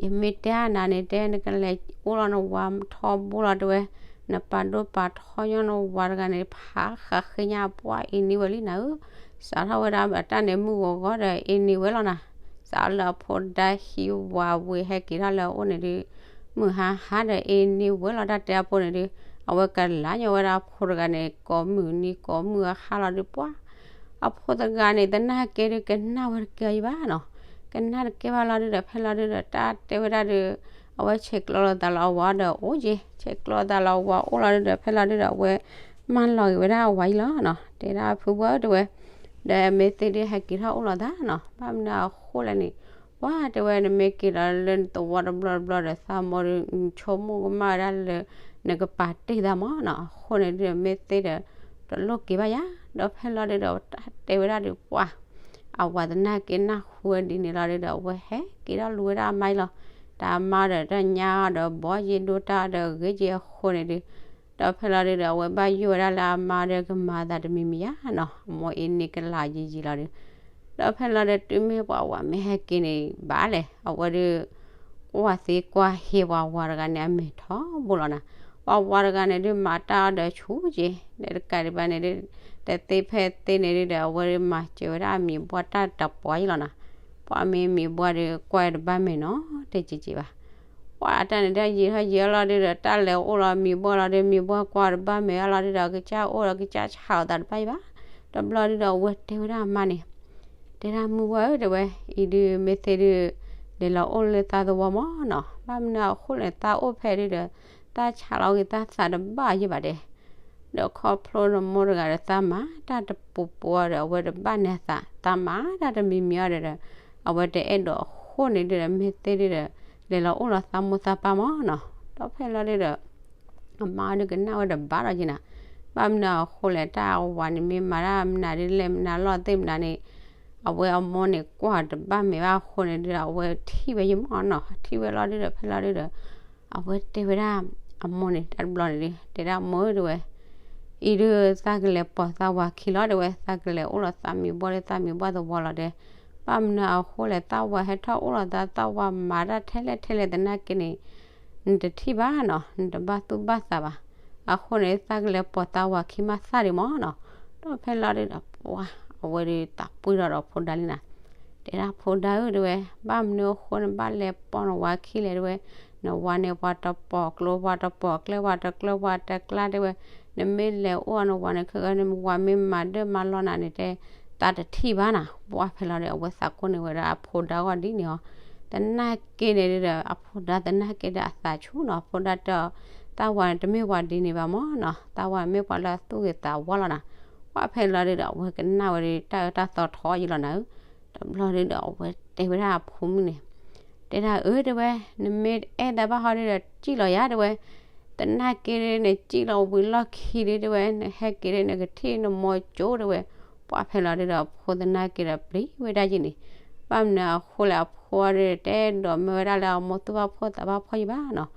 ယမ့ၢ်တဲနၤန့ၣ် တဲနကလဲၤအိၣ်လီၤနဝၤထီဘိလီၤတဲဝဲ, နပာ်ဒိၣ်ပာ်ထီညီနဝၤတဂၤန့ၣ် ဖးဃးဃ့ညါ ပှၤအ့န့ၢ်ဝဲလံနၤဧၢ. စးထီၣ်ဝဲဒၣ်အတၢ်န့ၣ်မုၢ်ဂီၤဂီၤဒီးအ့န့ၢ်ဝဲလီၤနၤ. စးလၢအဖိဒါဟံးဝၤဝံၤဟဲက့ၤထီၣ်လၢအအိၣ်န့ၣ်ဒု မုၢ်ဟါဟါဒီးအ့န့ၢ်ဝဲလီၤတၢ်တဲအဖိန့ၣ်ဒု အဝဲကလၤညီဝဲဒၣ်အဖိတဂၤန့ၣ် ကိးမုၢ်နံၤကိးမုၢ်အဟါလီၤဒု ပှၤ အဖိတဂၤန့ၣ် သနာ်က့ဒု ကနၣ်ဝဲတကဲအီၤယံၤဘၣ်နီၤ. ကနၣ်တကဲဘၣ်လီၤဒုဒီး ဖဲလီၤဒုဒီး တၢ်တဲဝဲဒၣ်ဒု အဝဲဆဲးကျိးလိာ်သးလီၤအဝၤဒီးအိၣ်က့ၤ, ဆဲးကျိးသးလီၤအဝၤအိၣ်လီၤဒုဒီး ဖဲလီၤဒုဒီး အဝဲမၢလီၤက့ၤဝဲဒၣ်အဝၤအံၤလီၤနီၤ. တဲဒၣ်ဖုဘၣ်ဧၢ တဲဝဲ, ဒီးမ့ၢ်သ့ဒုဟဲက့ၤထီၣ်အိၣ်လီၤသးနီၤ. ဘၣ်မနုၤအဃိလဲၣ်န့ၣ် ပှၤတဲဝဲ နမ့ၢ်က့ၤလီၤလၢနသဝီတဘျီတဘျီဒီး သးမိၢ်ဒု ဆိကမိၣ်ကမၣ်ဝဲဒၣ်လၢ နကပာ်တ့ၢ်သးမၢ်နီၤ. အဃိန့ၣ်ဒုဒီး မ့ၢ်သ့ဒီး တလိၣ်က့ၤဘၣ်ယၤ. ဒီးဖဲလီၤဒုဒီး တၢ်တဲဝဲဒၣ်ဒု ပှၤ အဝၤသနာ်က့နၢ်ဟူဝဲဒ်န့ၣ်လီၤဒုဒီး အဝဲဟဲက့ၤထီၣ်လူၤဝဲဒၣ်အမါအံၤလီၤ. တၢ်အမါဒီးတၢ်ညါဒီးဘီယ့ဒိတၢ်ဒီးဂ့ၤက့ၤအဃိန့ၣ်ဒု ဒီးဖဲလီၤဒုဒီး အဝဲဘၣ်ယိၣ်ဝဲဒၣ်လၢအမါဒီးကမၤသးတမံၤမံၤယါနီၤ, အမိၢ်အ့န့ၢ်ကလၤယံၤယံၤလီၤဒု. ဒီးဖဲလီၤဒု တုၤမ့ၢ်ပှၤဝၤမ့ၢ်ဟဲက့ၤန့ၣ် ဘၣ်လဲၣ် အဝဲဒု ကွၢ်သ့ကွၢ်ဟ့ၣ်ပှၤဝၤတဂၤန့ၣ် အမဲာ်ထီဘိလီၤနၤ. ပှၤဝၤတဂၤန့ၣ်ဒု မၤတၢ်အီၤဒီးဆူၣ်က့ၤ ဒီးတကးဒံးဘၣ်န့ၣ်ဒု တသ့ဖဲသ့န့ၣ်ဒုဒီး အဝဲဒု မၤစၢၤဝဲဒၣ်အမံၤပှၢ်တၢ်တပှီၤယံၤလီၤနၤ. ပှၤမ့ၢ်မံၤပှၢ်ဒု ကွၢ်တဘၣ်မဲာ်နီၤ တက့ၤက့ၤဘၣ်. ပှၤအတၢ်န့ၣ်ဒု ယံာ်ထီၣ်ယံာ်အလီၤဒုဒီး တၢ်လဲၤအိၣ်လီၤမံၤပှၢ်လီၤဒု မံၤပှၢ်ကွၢ်တဘၣ်မဲာ်အလီၤဒုဒီး ကစၢ်အိၣ်ဒီးကစၢ်ဆးလီၤသးတဘၣ်ယံၤဘၣ်. တဘျီဒုဒီး အဝဲတဲဝဲဒၣ်အမါန့ၣ် တဲဒၣ်မုၢ်ဝဲဧၢ တဲဝဲ, အံၤဒု မ့ၢ်သ့ဒု လဲၤလီၤအိၣ်လၢသးသဝီမၢ်နီၤ. ဘၣ်မနုၤအဃိလဲၣ် သးအိၣ်ဖဲဒုဒီး သးဆးလီၤက့ၤသးသးတဘၣ်ယံၤဘၣ်တဲ ဒီးခီဖျိနမိၢ်တဂၤဒီး သးမၤတၢ်တပူၤပူၤအီၤဒီး အဝဲတဘၣ်နဲသး, သးမၤတၢ်တမံၤမံၤအီၤဒီး အဝဲတအဲၣ်ဒိးအဃိန့ၣ်ဒုဒီး မ့ၢ်သ့ဒုဒီး လဲၤလီၤအိၣ်လီၤသးမိၢ်သးပၢ်မၢ်နီၤ. ဒီးဖဲလီၤဒုဒီး အမါဒုကနၣ်ဝဲတဘၣ်ဒီးက့ၤနၤ, ဘၣ်မနုၤအဃိလဲၣ် တၢ်အဝၤန့ၣ်မ့ၢ်မၤတၢ်မနုၤဒုလဲၣ် မနုၤလီၤသ့ၣ်မနုၤန့ၣ် အဝဲအမိၢ်န့ၣ်ကွၢ်တဘၣ်မဲာ်ဘၣ်အဃိန့ၣ်ဒုဒီး အဝဲထံၣ်ဝဲယံၤမၢ်နီၤ. ထံၣ်ဝဲလီၤဒုဒီး ဖဲလီၤဒုဒီး အဝဲတဲဝဲဒၣ်အမိၢ်န့ၣ် တၢ်တဘျီန့ၣ်ဒု တဲဒၣ်မိၢ်ဧၢ တဲဝဲ, အံၤဒု သးကလဲၤပိာ်သးဝၤခံလီၤ တဲဝဲ, သးကလဲၤအိၣ်လီၤသးမံၤဘှီၣ်လၢသးမံၤဘှီၣ်သဝီလီၤတဲ. ဘၣ်မနုၤအဃိလဲၣ် သးဝၤဟဲထီၣ်အိၣ်လီၤသး သးဝၤမၤတၢ်ထဲလဲၣ်ထဲလဲၣ်သနာ်က့န့ၣ် နတထံၣ်ဘၣ်နီၤ, နတဘၣ်သူၣ်ဘၣ်သးဘၣ်. အဃိန့ၣ် သးကလဲၤပိာ်သးဝၤခံမးသးဒံးမၢ်နီၤ. ဒီးဖဲလီၤဒုဒီး ပှၤ အဝဲဒုသးပှ့ၤထီၣ်ဒီးဖိဒါလံနၤ, တဲဒၣ်ဖိဒါဧၢ တဲဝဲ, ဘၣ်မနုၤအဃိနဘၣ်လဲၤပိာ်နဝၤခံလဲၣ် တဲဝဲ. နဝၤန့ၣ်ပှၤတပိာ်ကျိ ပှၤတပိာ်ကျဲ ပှၤတကျၢ ပှၤတကျါတဲဝဲ, နမ့ၢ်လဲၤအိၣ်အီၤနဝၤန့ၣ်ခဲကနံၣ် နဝၤမ့ၢ်မၤဒၢမၤလီၤနၤန့ၣ်တဲ, သးတထံၣ်ဘၣ်နၤ. ပှၢ်ဖဲလီၤဒီး အဝဲသးကိးန့ၢ်ဝဲဒၣ်အဖိဒါဂီၢ်ဒ်န့ၣ်အီၤ, သနာ်က့န့ၣ်ဒီး အဖိဒါသနာ်က့ဒီးအသးဆူၣ်နီၤ, အဖိဒါတဲအီၤ, သးဝၤန့ၣ်တမ့ၢ်ပှၤဒ်န့ၣ်ဘၣ်မၢ်နီၤ, သးဝၤမ့ၢ်ပှၤလၢအသူၣ်ဂ့ၤသးဝါလီၤနၤ. ပှၢ်ဖဲလီၤဒီး အဝဲကနၣ်ဝဲဒီး တၢ်အၢတၢ်သီထီၣ်ယံလီၤနၤဧၢ. တဘျီဒီး အဝဲတဲဝဲဒၣ်အဖိမုၣ်န့ၣ်, တဲဒၣ်အၢ တဲဝဲ, နမ့ၢ်အဲၣ်သးဘၣ်ဟီဒီး စံၣ်လီၤယၤ တဲဝဲ, သနာ်က့ဒီး နစံၣ်လီၤဝံၤလီၢ်ခံဒီး တဲဝဲ, နဟဲက့ၤဒီး နကထံၣ်နမိၢ်ကၠိ တဲဝဲ. ပှၢ်ဖဲလီၤဒီး အဖိသနာ်က့ဒီးပျံၤဝဲဒၣ်ယံန့ၣ်, ဘၣ်မနုၤအဃိလဲၣ် အဖိဒီး တအဲၣ်ဒိးမၢဝဲဒၣ်လၢအမိၢ်သူၣ်ဘၣ်ဖှီၣ်သးဘၣ်ဖှီၣ်ယံဘၣ်နီၤ.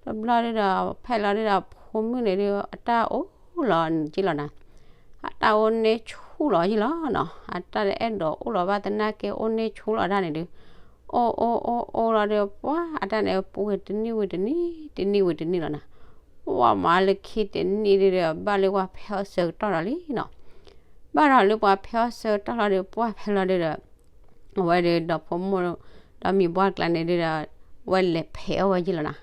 တဘျီဒီး ဖဲလီၤဒီး အဖိမုၣ်န့ၣ်ဒီး အတၢ်အိၣ်လီၤယံလီၤနၤ အတၢ်အိၣ်န့ၢ်ဆူၣ်လီၤယံလီၤနီၤ, အတၢ်တအဲၣ်ဒိးအိၣ်လီၤဘၣ်သနာ်က့ အိၣ်န့ၢ်ဆူၣ်လီၤတၢ်န့ၣ်ဒီး, အိၣ်အိၣ်အိၣ်အိၣ်လီၤဒီး ပှၢ်အတၢ်န့ၣ် ပူၤဝံၤတနံၣ်ဝံၤတနံၣ် တနံၣ်ဝံၤတနံၣ်လီၤနၤ. ပှၢ်မၤလၢခံတနံၣ်ဒီး ဘၣ်လၢပှၤဖဲးအီၣ်ဆၢကတီၢ်ဒီးလံနီၤ. ဘၣ်ဒီးလၢပှၤဖဲးအီၣ်ဆၢကတီၢ်လီၤဒီး ပှၢ်ဖဲလီၤဒီး အဝဲဒီးဒီဖိမိၢ် ဒီးမံၤဘှၢ်ကျါန့ၣ်ဒီး အဝဲလဲၤဖဲးအီၣ်ဝဲယံလီၤနၤ.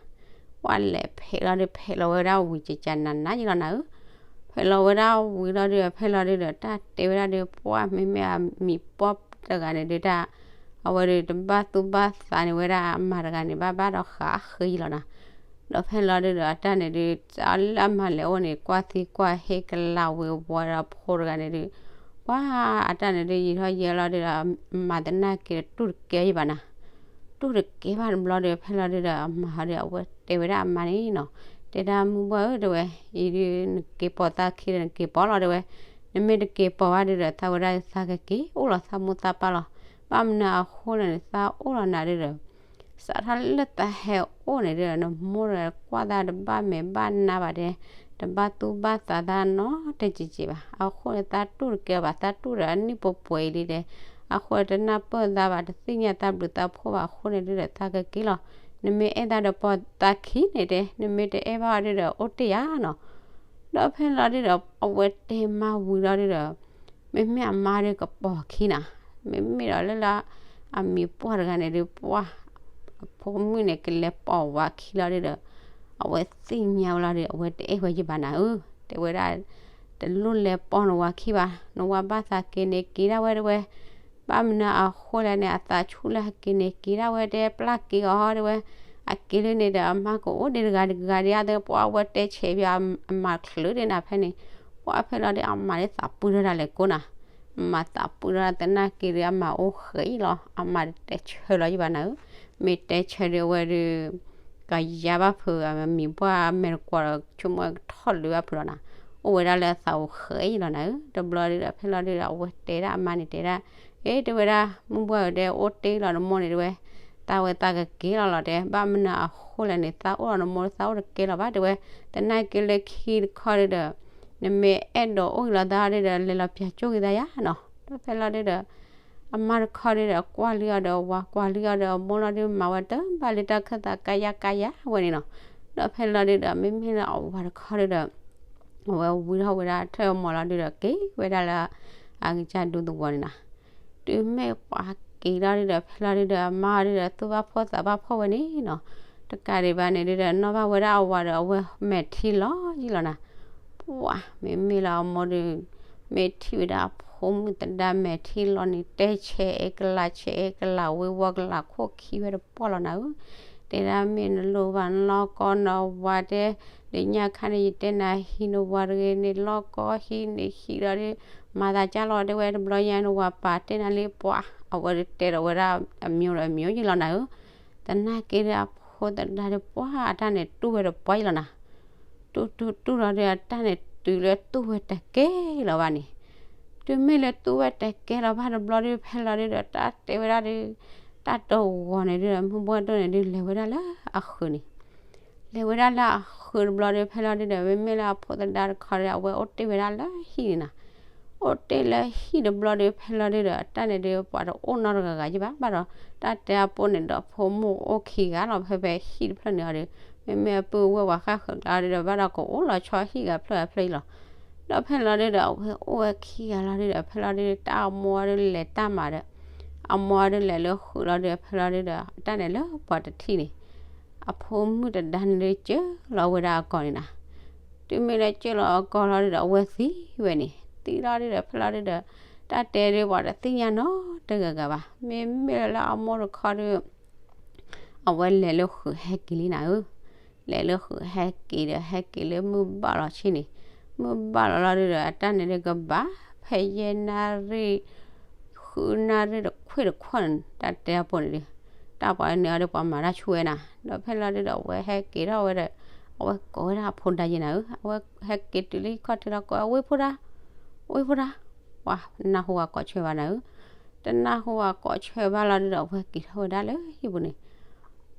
ပှၢ်လဲၤဖဲးလီၤဒီး ဖဲးလီၤဝဲဒၣ်ဝံၤကကနၤနၤယံလီၤနၤဧၢ. ဖဲးလီၤဝဲဒၣ်ဝံၤလီၤဒီး ဖဲလီၤဒီး တၢ်တဲဝဲဒၣ်ဒီး ပှၢ်မ့မ့ၢ်အမံၤပှၢ်တဂၤန့ၣ်ဒီး တၢ် အဝဲဒီးတဘၣ်သူၣ်ဘၣ်သးန့ၢ်ဝဲဒၣ်အမါတဂၤန့ၣ် ဘၣ်ဘၣ်ဒီးဃးအဃ့ယံလီၤနၤ. ဒီးဖဲလီၤဒုဒီး အတၢ်န့ၣ်ဒုး လၢအမၤလဲၤအိၣ်န့ၣ် ကွၢ်သံကွၢ်ဟ့ၣ်ကလးဝံၤဝီၤဒီးဖိတဂၤန့ၣ်ဒုး ပှၤအတၢ်န့ၣ်ဒုး ယံာ်ထီၣ်ယဲလီၤဒုဒီး အမၤသနာ်က့ဒီး တူၢ်တကဲယံဘၣ်နၤ. တူၢ်တကဲဘၣ်တဘျီဒီး ဖဲလီၤဒုဒီး အမါဟီဒီး အဝဲတဲဝဲဒၣ်အမါန့ၣ်နီၤ, တဲဒၣ်မုၢ်ဘှၢ်ဧၢ တဲဝဲ, အံၤဒုး နက့ၤပိာ်သးခံဒီး နက့ၤပိာ်လီၤ တဲဝဲ, နမ့ၢ်တက့ၤပိာ်ဘၣ်ဒုဒီး သးဝဲဒၣ်သးကက့ၤအိၣ်လီၤသးမိၢ်သးပၢ်လီၤ. ဘၣ်မနုၤအဃိလဲၣ်န့ၣ် သးအိၣ်လီၤနၤဒုဒီး စးထီၣ်လၢသးဟဲအိၣ်န့ၣ်ဒီး နမိၢ်ဒီးကွၢ်သးတဘၣ်မဲာ်ဘၣ်နါဘၣ်တဲ, တဘၣ်သူၣ်ဘၣ်သးသးနီတစဲးစဲးဘၣ်. အဃိန့ၣ် သးတူၢ်တကဲဘၣ်, သးတူၢ်ဒီးအနံၣ်ပှဲၤပှဲၤအံၤလံတဲ, အဃိန့ၣ် တနၢ်ပၢၢ်သးဘၣ်, တသ့ၣ်ညါသးဘျုးသးဖှိၣ်ဘၣ်အဃိန့ၣ်ဒုဒီး သးကက့ၤလီၤ. နမ့ၢ်အဲၣ်သးဒီးပိာ်သးခံန့ၣ်တဲ, နမ့ၢ်တအဲၣ်ဘၣ်ဒုဒီး အိၣ်တ့ၢ်ယၤနီၤ. ဒီးဖဲလီၤဒုဒီး အဝဲတဲမါဝံၤလီၤဒုဒီး မ့မ့ၢ်အမါဒီးကပိာ်ခံနၤ, မ့မ့ၢ်ဒီးလၢလၢ အမံၤပှၢ်တဂၤန့ၣ်ဒုး ပှၢ် အဖိမုၣ်န့ၣ် ကလဲၤပိာ်ဝၤခံလီၤဒုဒီး အဝဲသ့ၣ်ညါဝဲလီၤဒီး အဝဲတအဲၣ်ဝဲယံဘၣ်နၤဧၢ, တဲဝဲဒၣ် တလိၣ်လဲၤပိာ်နဝၤခံဘၣ်, နဝၤဘၣ်သးက့ၤန့ၣ်က့ၤဒၣ်ဝဲတဲဝဲ, ဘၣ်မနုၤအဃိလဲၣ်န့ၣ် အသးဆူၣ်လၢအက့ၤန့ၣ်က့ၤဒၣ်ဝဲတဲ ပျၢ်က့ၤအီၤတဲဝဲ, အက့ၤလၢန့ၣ်ဒီး အမါကအိၣ်ဒံးတဂၤတဂၤဒံးအါသပှၢ် အဝဲတဲဆဲးဘၣ် အမါချုးဒ်နၤဖဲန့ၣ်, ပှၢ်ဖဲလီၤဒုး အမါဒ်သးပှၢ်ထီၣ်ဒၣ်လဲာ်ကိးနၤ, အမါသးပှၢ်ထီၣ်သနာ်က့ဒီး အမါအိၣ်ဃဲအံၤလီၤ, အမါတတဲဆၢလီၤယံဘၣ်နၤဧၢ, မ့ၢ်တဲဆၢဒုးအဝဲဒုး ကယၤဘၣ်ဖုး မံၤပှၢ်မဲာ်တကွီၤဒီး ဆိကမိၣ်ကထီၣ်လုာ်ဘၣ်ဖုးလီၤနၤ, အိၣ်ဝဲဒၣ်လၢအသးအိၣ်ဃဲအံၤလီၤနၤဧၢ, တဘျီဒုးဒီး ဖဲလီၤဒုးဒီး အဝဲတဲဒၣ်အမါန့ၣ်တဲဒၣ်, အ့ တဲဝဲဒၣ် မုၢ်ဘှၢ်ဧၢ တဲ အိၣ်တ့ၢ်လီၤနမိၢ်န့ၣ်တဲဝဲ, သးဝဲသးကက့ၤလီၤလီၤတဲ, ဘၣ်မနုၤအဃိလဲၣ်န့ၣ် သးအိၣ်လီၤနမိၢ် သးအိၣ်တကဲလီၤဘၣ်တဲဝဲ, သနာ်က့လၢခံတခီဒုးဒီး နမ့ၢ်အဲၣ်ဒိးအိၣ်ဂ့ၤလီၤသးဒုးဒီး လဲၤလီၤပၠးကၠိဂ့ၤသးယါနီၤ, ဒီးဖဲလီၤဒုးဒီး အမါတခီဒုးဒီး ကွၢ်လံအီၤဒီး ဝၤကွၢ်လံအီၤဒီး အမိၢ်လီၤဒုး မၤဝဲတဘၣ်လၢတၢ်ခၢၣ်သးကါယါကါယါဝဲန့ၣ်နီၤ, ဒီးဖဲလီၤဒုးဒီး မ့မ့ၢ်လၢအဝၤတခီဒုးဒီး အဝဲဝံထီၣ်ဝဲဒၣ်ထၢၣ်မီၤလီၤဒုးဒီး က့ၤဝဲဒၣ်လၢ အကစၢ်ဒူသဝီန့ၣ်နီၤ, တုၤမ့ၢ်ပှၤက့ၤလီၤဒုးဒီး ဖဲလီၤဒုးဒီး အမါဒုးဒီး သူၣ်ဘၣ်ဖှီၣ်သးဘၣ်ဖှီၣ်ဝဲန့ၣ်နီၤ, တကးဒံးဘၣ်န့ၣ်ဒုးဒီး နီၣ်ဘၣ်ဝဲဒၣ်အဝၤဒီး အဝဲမဲာ်ထံလီၤယံလီၤနၤ, ပှၤမ့မ့ၢ်လၢအမိၢ်ဒုး မ့ၢ်ထံၣ်ဝဲဒၣ်အဖိမုၣ်သဒါမဲာ်ထံလီၤန့ၣ် တဲဆဲးအ့ကလးဆဲးအ့ကလးဝ့ၤဝီၤကလးခိၣ်ခံဝဲတပှၢ်လီၤနၤဧၢ, တဲဒၣ်မ့ၢ်နလိၣ်ဘၣ်နလီၢ်ကီနဝၤတဲ, လၢညါခါန့ၣ် ယတဲနၤဟံးနဝၤတဂ့ၤန့ၣ် လီၢ်ကီဟံးန့ၣ်ဟံးလီၤဒုး, မၤသးကၢ်လီၤတဲဝဲတဘျီညါ နဝၤပာ်တဲနၤလံပှၤ, အဝဲဒုးတဲဒီးဝဲဒၣ်အမံၤဒီးအမံၤယံလီၤနၤဧၢ, သနာ်က့ဒီးအဖိသဒါဒီးပှၤအတၢ်န့ၣ်တူၢ်ဝဲတပှၢ်ယံလီၤနၤ တူၢ်တူၢ်တူၢ်လီၤဒီး အတၢ်န့ၣ်တုၤလၢတူၢ်ဝဲတကဲလီၤဘၣ်န့ၣ်, တုၤမ့ၢ်လၢတူၢ်ဝဲတကဲလီၤဘၣ်တဘျီဒုး ဖဲလီၤဒုးဒီး တၢ်တဲဝဲဒၣ်ဒုး တၢ်တဂီၤန့ၣ်ဒုးဒီး မုၢ်ဘှၢ်ဒိၣ်န့ၣ်ဒုး လဲၤဝဲဒၣ်လၢအဃုာ်န့ၣ် လဲၤဝဲဒၣ်လၢအဃုာ်တဘျီဒီး ဖဲလီၤဒုးဒီး မ့မ့ၢ်လၢအဖိသဒါတခီဒီး အဝဲအိၣ်တ့ၢ်ဝဲဒၣ်လၢဟံၣ်န့ၣ်နီၤ, အိၣ်တ့ၢ်လၢဟံၣ်တဘျီဒီး ဖဲလီၤဒုးဒီး အတၢ်န့ၣ်ဒုး ပှၤတအိၣ်နီတဂၤဂၤယံဘၣ် ဘၣ်ဒီး တၢ်တဲအပိန့ၣ်ဒီး ဖိမုၣ်အိၣ်ခံဂၤလီၤ ဖဲဖဲဟံၣ်တဖျၢၣ်န့ၣ်အီၤဒီး မ့မ့ၢ်အပုၢ်ဝဲၢ်ပှၤဃၣ်ဃုာ်ကျါဒုးဒီး ဘၣ်ဒီးကအိၣ်လီၤဆီဟံၣ်ဂၤဖျၢၣ်ဂၤဖျၢၣ်အံၤလီၤ. ဒီးဖဲလီၤဒုးဒီး အဝဲအိၣ်ဝဲခံဂၤလီၤဒုးဒီး ဖဲလီၤဒုး တၢ်အမိၢ်ဒုးလဲၤတၢ်မၤဒီး အမိၢ်ဒုးလဲၤလၢဃုာ်လီၤဒုး ဖဲလီၤဒုးဒီး အတၢ်န့ၣ်လၢပှၤတထံၣ်န့ၣ် အဖိမုၣ်တဒါန့ၣ်ဒုး ကၢၢ်လီၤဝဲဒၣ်အကိာ်န့ၣ်နီၤ. တုၤမ့ၢ်လၢကၢၢ်လီၤအကိာ်လီၤဒုးဒီး အဝဲသံဝဲန့ၣ်, သံလီၤဒုးဒီး ဖဲလီၤဒုးဒီး တၢ်တဲဒုးပှၤတသ့ၣ်ညါနီတဂၤဂၤဘၣ်. မ့မ့ၢ်လၢအမိၢ်တခီဒုး အဝဲလဲၤလၢဃုာ်ဟဲက့ၤလံနၤဧၢ. လဲၤလၢဃုာ်ဟဲက့ၤဒီး ဟဲက့ၤလၢမုၢ်ဘၣ်လီၤဆ့န့ၣ်, မုၢ်ဘၣ်လီၤလီၤဒုးဒီး အတၢ်န့ၣ်ဒုးကဘၣ် ဖဲယဲၢ်နၣ်ရံၣ် ဃုနၣ်ရံၣ်တခွ့ၣ်တခီၣ်န့ၣ် တၢ်တဲအပူၤန့ၣ်ဒုး တၢ်ပှၤန့ၣ်အီၤဒုး ပှၤမၤတၢ်ဆူၣ်ဝဲနၤ. ဒီးဖဲလီၤဒုးဒီး အဝဲဟဲက့ၤထီၣ်ဝဲဒီး အဝဲကိးဝဲဒၣ်အဖိဒါယဲၢ်နၤဧၢ. အဝဲဟဲက့ၤတုၤလၢဟံၣ်ခီၣ်ထံးလီၤ ကိးဝဲ ဝ့ၢ်ဖိဒါ, ဝ့ၢ်ဖိဒါ, ပှၤနၢ်ဟူဝဲကိးဆၢဘၣ်နၤဧၢ. တနၢ်ဟူဝဲကိးဆၢဘၣ်လီၤဒုးဒီး အဝဲက့ၤထီၣ်ဝဲဒၣ်လၢဟံၣ်ပူၤန့ၣ်,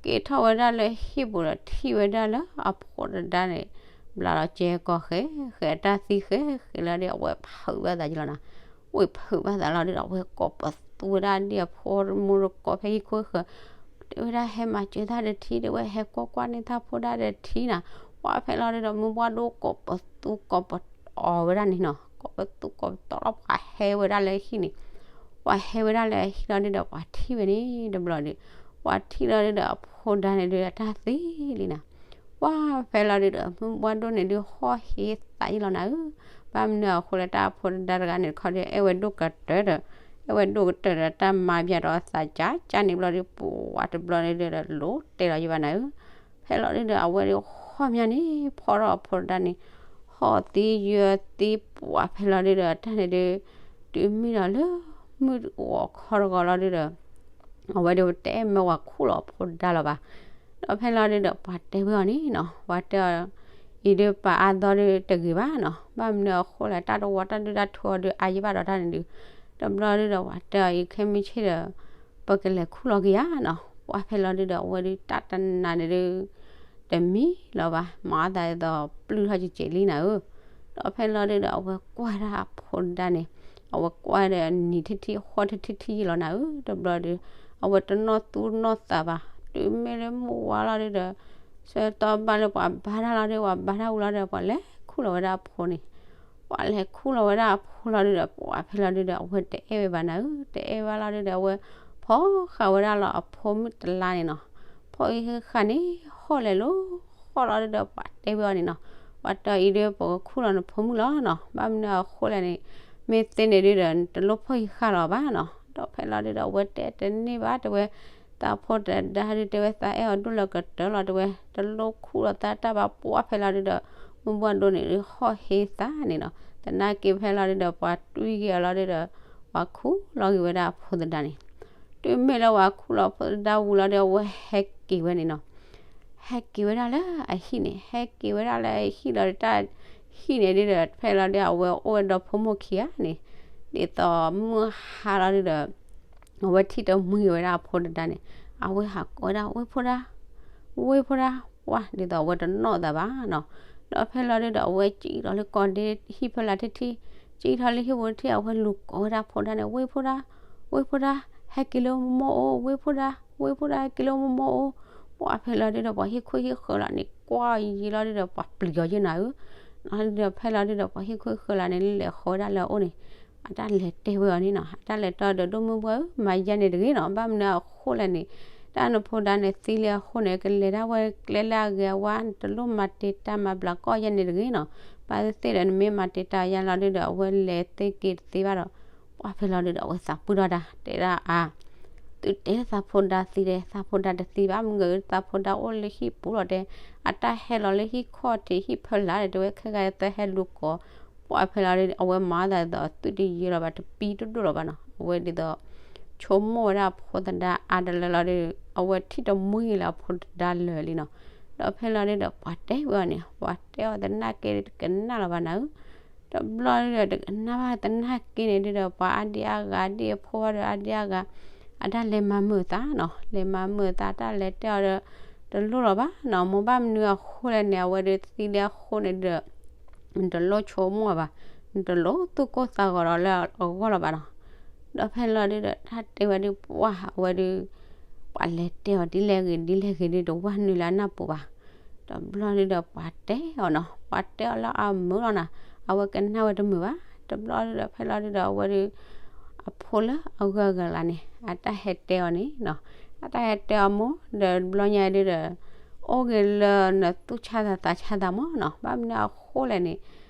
က့ၤထီၣ်ဝဲဒၣ်လၢဟံၣ်ပူၤဒီး ထံၣ်ဝဲဒၣ်လၢအဖိတဒါန့ၣ် ဘျးလီၤကဲကီၢ်ဃဲ, ဃဲအတၢ်သံဃဲဃဲလီၤဒီး အဝဲဖုးဘၣ်သးယလီၤနၤ. ဝ့ၢ်ဖုးဘၣ်သးလီၤဒုးဒီး အဝဲကိးပသူဝဲဒၣ်ဒ်အဖိမူတကိးဖဲဟံၣ်ခိၣ်ဃၢၤ, တဲဝဲဒၣ်ဟဲမၤစၢၤတၢ်တထံၣ်, တဲဝဲဟဲကွၢ်ကွၢ်န့ၢ်တၢ်ဖိဒၣ်တထံၣ်နၤ. ပှၤဖဲလီၤဒုးဒီး မုၢ်ဘှၢ်ဒိၣ်ကိးပသူကိးပအီၤဝဲဒၣ်န့ၣ်နီၤ, ကိးပသူကိးပတီၤလီၤ ပှၤဟဲဝဲဒၣ်လၢဟံၣ်န့ၣ်, ပှၤဟဲဝဲဒၣ်လၢဟံၣ်လီၤဒုးဒီး ပှၤထံၣ်ဝဲန့ၣ်တဘျီဒီး, ပှၤထံၣ်လီၤဒုးဒီး အဖိဒါန့ၣ်ဒုး အတၢ်သံလံနၤ. ပှၤဖဲလီၤဒုးဒီး မုၢ်ဘှၢ်ဒိၣ်န့ၣ်ဒုး ဟီၣ်ဟ့သးယလီၤနၤဧၢ. ဘၣ်မနုၤအဃိလဲၣ် တၢ်အဖိဒါတဂၤန့ၣ်တခီဒီး အဲၣ်ဝဲဒိၣ်ကတၢၢ်ဒီး, အဲၣ်ဝဲဒိၣ်ကတၢၢ်ဒီး တၢ်မၤဘၣ်ဒီးသးကၢ်ကၢ်န့ၣ်ဘျီဒီး ပှၤတဘျီန့ၣ်ဒုးဒီး လိၤတဲာ်လီၤယဘၣ်နၤဧၢ. ဖဲလီၤဒုးဒီး အဝဲဒုးဟီၣ်မၠၢ်န့ၣ် ဖီထီၣ်အဖိဒါန့ၣ်, ဟီၣ်သံယၢၤသံ ပှၤဖဲလီၤဒုးဒီး တၢ်န့ၣ်ဒုး တုၤမ့ၢ်ဒီးလၢ မုၢ်ဂီၤခီတဂီၤလီၤဒုးဒီး အဝဲဒုးတအဲၣ်မၢဝၤခူၣ်လီၤအဖိဒါလီၤဘၣ်. ဒီးဖဲလီၤဒုးဒီး ပှၤတဲဝဲအီၤန့ၣ်နီၤ, ပှၤတဲအီၤ အံၤဒုးပာ်အါသီဒုးတဂ့ၤဘၣ်နီၤ, ဘၣ်မနုၤအဃိလဲၣ် တၢ်တဝီတၢ်ဒုၣ်တၢ်ထူအီၤဒုး အါယံာ်ဘၣ်ဒီးတၢ်န့ၣ်ဒုး, တဘျီဒုးဒီး ပှၤတဲအီၤအံၤ ခဲမုၢ်ဆ့ၣ်ဒီး ပကလဲၤခူၣ်လီၤက့ၤဧါနီၤ. ပှၤဖဲလီၤဒုးဒီး အဝဲဒုးတၢ်တနၤန့ၣ်ဒုး တမံၤလီၤဘၣ်, မၤအသးဒ်သိးပျုၢ်ထီၣ်ကကဲးလံနၤဧၢ. ဒီးဖဲလီၤဒုးဒီး အဝဲကွၢ်ဒၣ်အဖိဒါန့ၣ်, အဝဲကွၢ်ဒီးနံၤထံထံ ဃီထံထံထံယလီၤနၤဧၢ. တဘျီဒုး အဝဲတနီၣ်သူၣ်နီၣ်သးဘၣ်, တုၤမ့ၢ်လၢမုၢ်ဝါလီၤဒုးဒီး ဆၢကတီၢ်ဘၣ်လၢပှၤဘါတၢ်လီၤဒုး ပှၤဘါတၢ်ဝံၤလီၤဒီး ပှၤလဲၤခူၣ်လီၤဝဲဒၣ်အဖိန့ၣ်, ပှၤလဲၤခူၣ်လီၤဝဲဒၣ်အဖိလီၤဒုးဒီး ပှၤဖဲလီၤဒုးဒီး အဝဲတအဲၣ်ဝဲဘၣ်နၤဧၢ, တအဲၣ်ဘၣ်လီၤဒုးဒီး အဝဲဖီၣ်ဃာ်ဝဲဒၣ်လီၤအဖိမုၣ်တလါန့ၣ်နီၤ, ဖီၣ်အံၤဃာ်န့ၣ် ဟီၣ်လဲၤလိၤဃီလီၤဒုးဒီး ပှၤတဲဝဲအီၤန့ၣ်နီၤ, ပှၤတဲအံၤဒုး ပကခူၣ်လီၤနဖိမုၣ်လီၤနီၤ, ဘၣ်မနုၤအဃိလဲၣ်န့ၣ် မ့ၢ်သ့န့ၣ်ဒုးဒီး တလိၣ်ဖီၣ်အံၤဃာ်လီၤဘၣ်နီၤ. ဒီးဖဲလီၤဒုးဒီး အဝဲတဲတန့ၢ်ဘၣ် တဲဝဲ သးဖိတဒါဒုး တဲဝဲသးအဲၣ်အီၤဒိၣ်လၢကတၢၢ်လီၤ တဲဝဲ တလိၣ်ခူၣ်လီၤသးတၢ်ဘၣ် ပှၤဖဲလီၤဒုးဒီး မုၢ်ဘှၢ်ဒိၣ်န့ၣ်ဒုး ဟီၣ်ဟ့သးန့ၣ်နီၤ, သနာ်က့ဖဲလီၤဒုးဒီး ပှၤတွံၢ်က့ၤအီၤလီၤဒုးဒီး ပှၤခူၣ်လီၤက့ၤဝဲဒၣ်အဖိသဒါန့ၣ်, တုၤမ့ၢ်လၢပှၤခူၣ်လီၤဖိသဒါဝံၤလီၤဒီး အဝဲဟဲက့ၤဝဲန့ၣ်နီၤ, ဟဲက့ၤဝဲဒၣ်လၢအဟံၣ်န့ၣ်, ဟဲက့ၤဝဲဒၣ်လၢအဟံၣ်လီၤဒီး တၢ်ဟံၣ်န့ၣ်ဒုးဒီး ဖဲလီၤဒုး အဝဲအိၣ်ဝဲဒီဖိမိၢ်ခံဂၤန့ၣ်, ဒ်သိးမုၢ်ဟါလီၤဒုးဒီး အဝဲထံၣ်တမှံဝဲဒၣ်အဖိသဒါန့ၣ်, အဝဲဟးကိးဝဲဒၣ် ဝ့ၢ်ဖိဒါ, ဝ့ၢ်ဖိဒါ, ပှၤဒ်သိးအဝဲတနီၣ်သးဘၣ်နီၤ. ဒီးဖဲလီၤဒုးဒီး အဝဲစံၣ်ထီၣ်လၢကီၢ်ဒ့ဟံၣ်ဖီလာ်ထံထံ, စံၣ်ထီၣ်လၢဟံၣ်ပူၤထံ အဝဲလူၤကိးဝဲဒၣ်ဖိဒါန့ၣ် ဝ့ၢ်ဖိဒါ, ဝ့ၢ်ဖိဒါ, ဟဲက့ၤလၢမိၢ်အိၣ်, ဝ့ၢ်ဖိဒါ, ဝ့ၢ်ဖိဒါ ဟဲက့ၤလၢမိၢ်အိၣ်. ပှၤဖဲလီၤဒုးဒီး ပှၤဟံၣ်ခိၣ်ဟံၣ်ဃၢၤလီၤန့ၣ် ကွၢ်ယံာ်လီၤဒုးဒီး ပှၤပျံၤအီၤယဲၢ်နၤဧၢ. ဒီးဖဲလီၤဒုးဒီး ပှၤဟံၣ်ခိၣ်ဟံၣ်ဃၢၤလီၤန့ၣ် လဲၤဃီဝဲဒၣ်လၢအအိၣ်န့ၣ်, အတၢ်လဲၤတဲဝဲအီၤန့ၣ်နီၤ, အတၢ်လဲၤတဲအီၤဒီး ဒိၣ်မုၢ်ဘှၢ်ဧၢ, မၤယဲၢ်န့ၣ်တဂ့ၤနီၤ, ဘၣ်မနုၤအဃိလဲၣ်န့ၣ်, တၢ်နဖိဒါန့ၣ်သံလံအဃိန့ၣ် ကလဲၤဒၣ်ဝဲကျဲလၢအဂ့ၤအဝါ, နတလိၣ်မၤတံာ်တာ်မၤဘျးကီၢ်ယဲၢ်န့ၣ်တဂ့ၤနီၤ. ဘၣ်သ့ၣ်သ့ၣ်ဒီး နမ့ၢ်မၤတံာ်တာ်ယဲၢ်လီၤဒုးဒီး အဝဲလဲၤသ့က့ၤတသ့ဘၣ်ဒီး, ပှၤဖဲလီၤဒုးဒီး အဝဲသးပှၢ်ထီၣ်တၢ် တဲဒၣ်အါ သုတဲသးဖိဒါသံဒီး သးဖိဒါတသံဘၣ်, မ့ၢ်ဂ့ၤ သးဖိဒါအိၣ်လၢဟံၣ်ပူၤလီၤတဲ, အတၢ်ဟဲလီၤလၢဟံၣ်ခီၣ်ထံးဟံၣ်ဖီလာ်ဒီး တဲဝဲခဲဂၤသၢဟဲလူၤကိး, ပှၤဖဲလီၤဒုးဒီး အဝဲမၤသးဒ်သိးသုတယဲၢ်လီၤဘၣ် တပံတဒိၣ်လီၤဘၣ်နီၤ, အဝဲဒ်သိး ဆိကမိၣ်ဝဲဒၣ်အဖိသဒါအါတလၢလီၤဒုး, အဝဲထံၣ်တမှံလၢအဖိသဒါလၢာ်လံနီၤ. ဒီးဖဲလီၤဒုးဒီး ပှၤတဲဝဲအီၤန့ၣ်, ပှၤတဲအီၤသနာ်က့တကနၣ်လီၤဘၣ်နၤဧၢ. တဘျီဒုးဒီး တကနၣ်ဘၣ်သနာ်က့န့ၣ်ဒုးဒီး ပှၤအါဒံအါဂၤ ဒံအဖိဘၣ်ဒီးအါဒံအါဂၤ အတၢ်လဲၤမၤမုာ်သးနီၤ, လဲၤမၤမုာ်သး တၢ်လဲၤတဲအီၤဒီး တလိၣ်လီၤဘၣ်နီၤ, မိၢ်ဘၣ်မနုၤအဃိလဲၣ်န့ၣ် အဝဲဒုးသံလၢအဃိန့ၣ်ဒီး နတလိၣ်ဆိကမိၣ်ဘၣ်, နတလိၣ်သူၣ်ကိၢ်သးဂီၤဒီးလၢအဂီၢ်လီၤဘၣ်နီၤ. ဒီးဖဲလီၤဒုးဒီး တၢ်တဲဝဲဒုး ပှၤအဝဲဒုး ပှၤလဲၤတဲအီၤဒ်လဲၣ်ဂ့ၤ ဒ်လဲၣ်ဂ့ၤဒုး တဝဲနုာ်လၢအနၢ်ပူၤဘၣ်. တဘျီဒုးဒီး ပှၤတဲအီၤနီၤ, ပှၤတဲအီၤလၢအမုာ်လီၤနၤ, အဝဲကနၣ်ဝဲတမုာ်ဘၣ်. တဘျီဒုးဒီး ဖဲလီၤဒုးဒီး အဝဲဒုး အဖိလၢအဂၢၢ်အဂၤလၢ်န့ၣ် အတၢ်ဟဲတဲအီၤန့ၣ်နီၤ, အတၢ်ဟဲတဲအီၤမုာ်ဒီး တဘျီညါဒုးဒီး အိၣ်ဂ့ၤလၢနသူၣ်ဆါသးသးဆါသးမးနီၤ. ဘၣ်မနုၤအဃိလဲၣ်န့ၣ်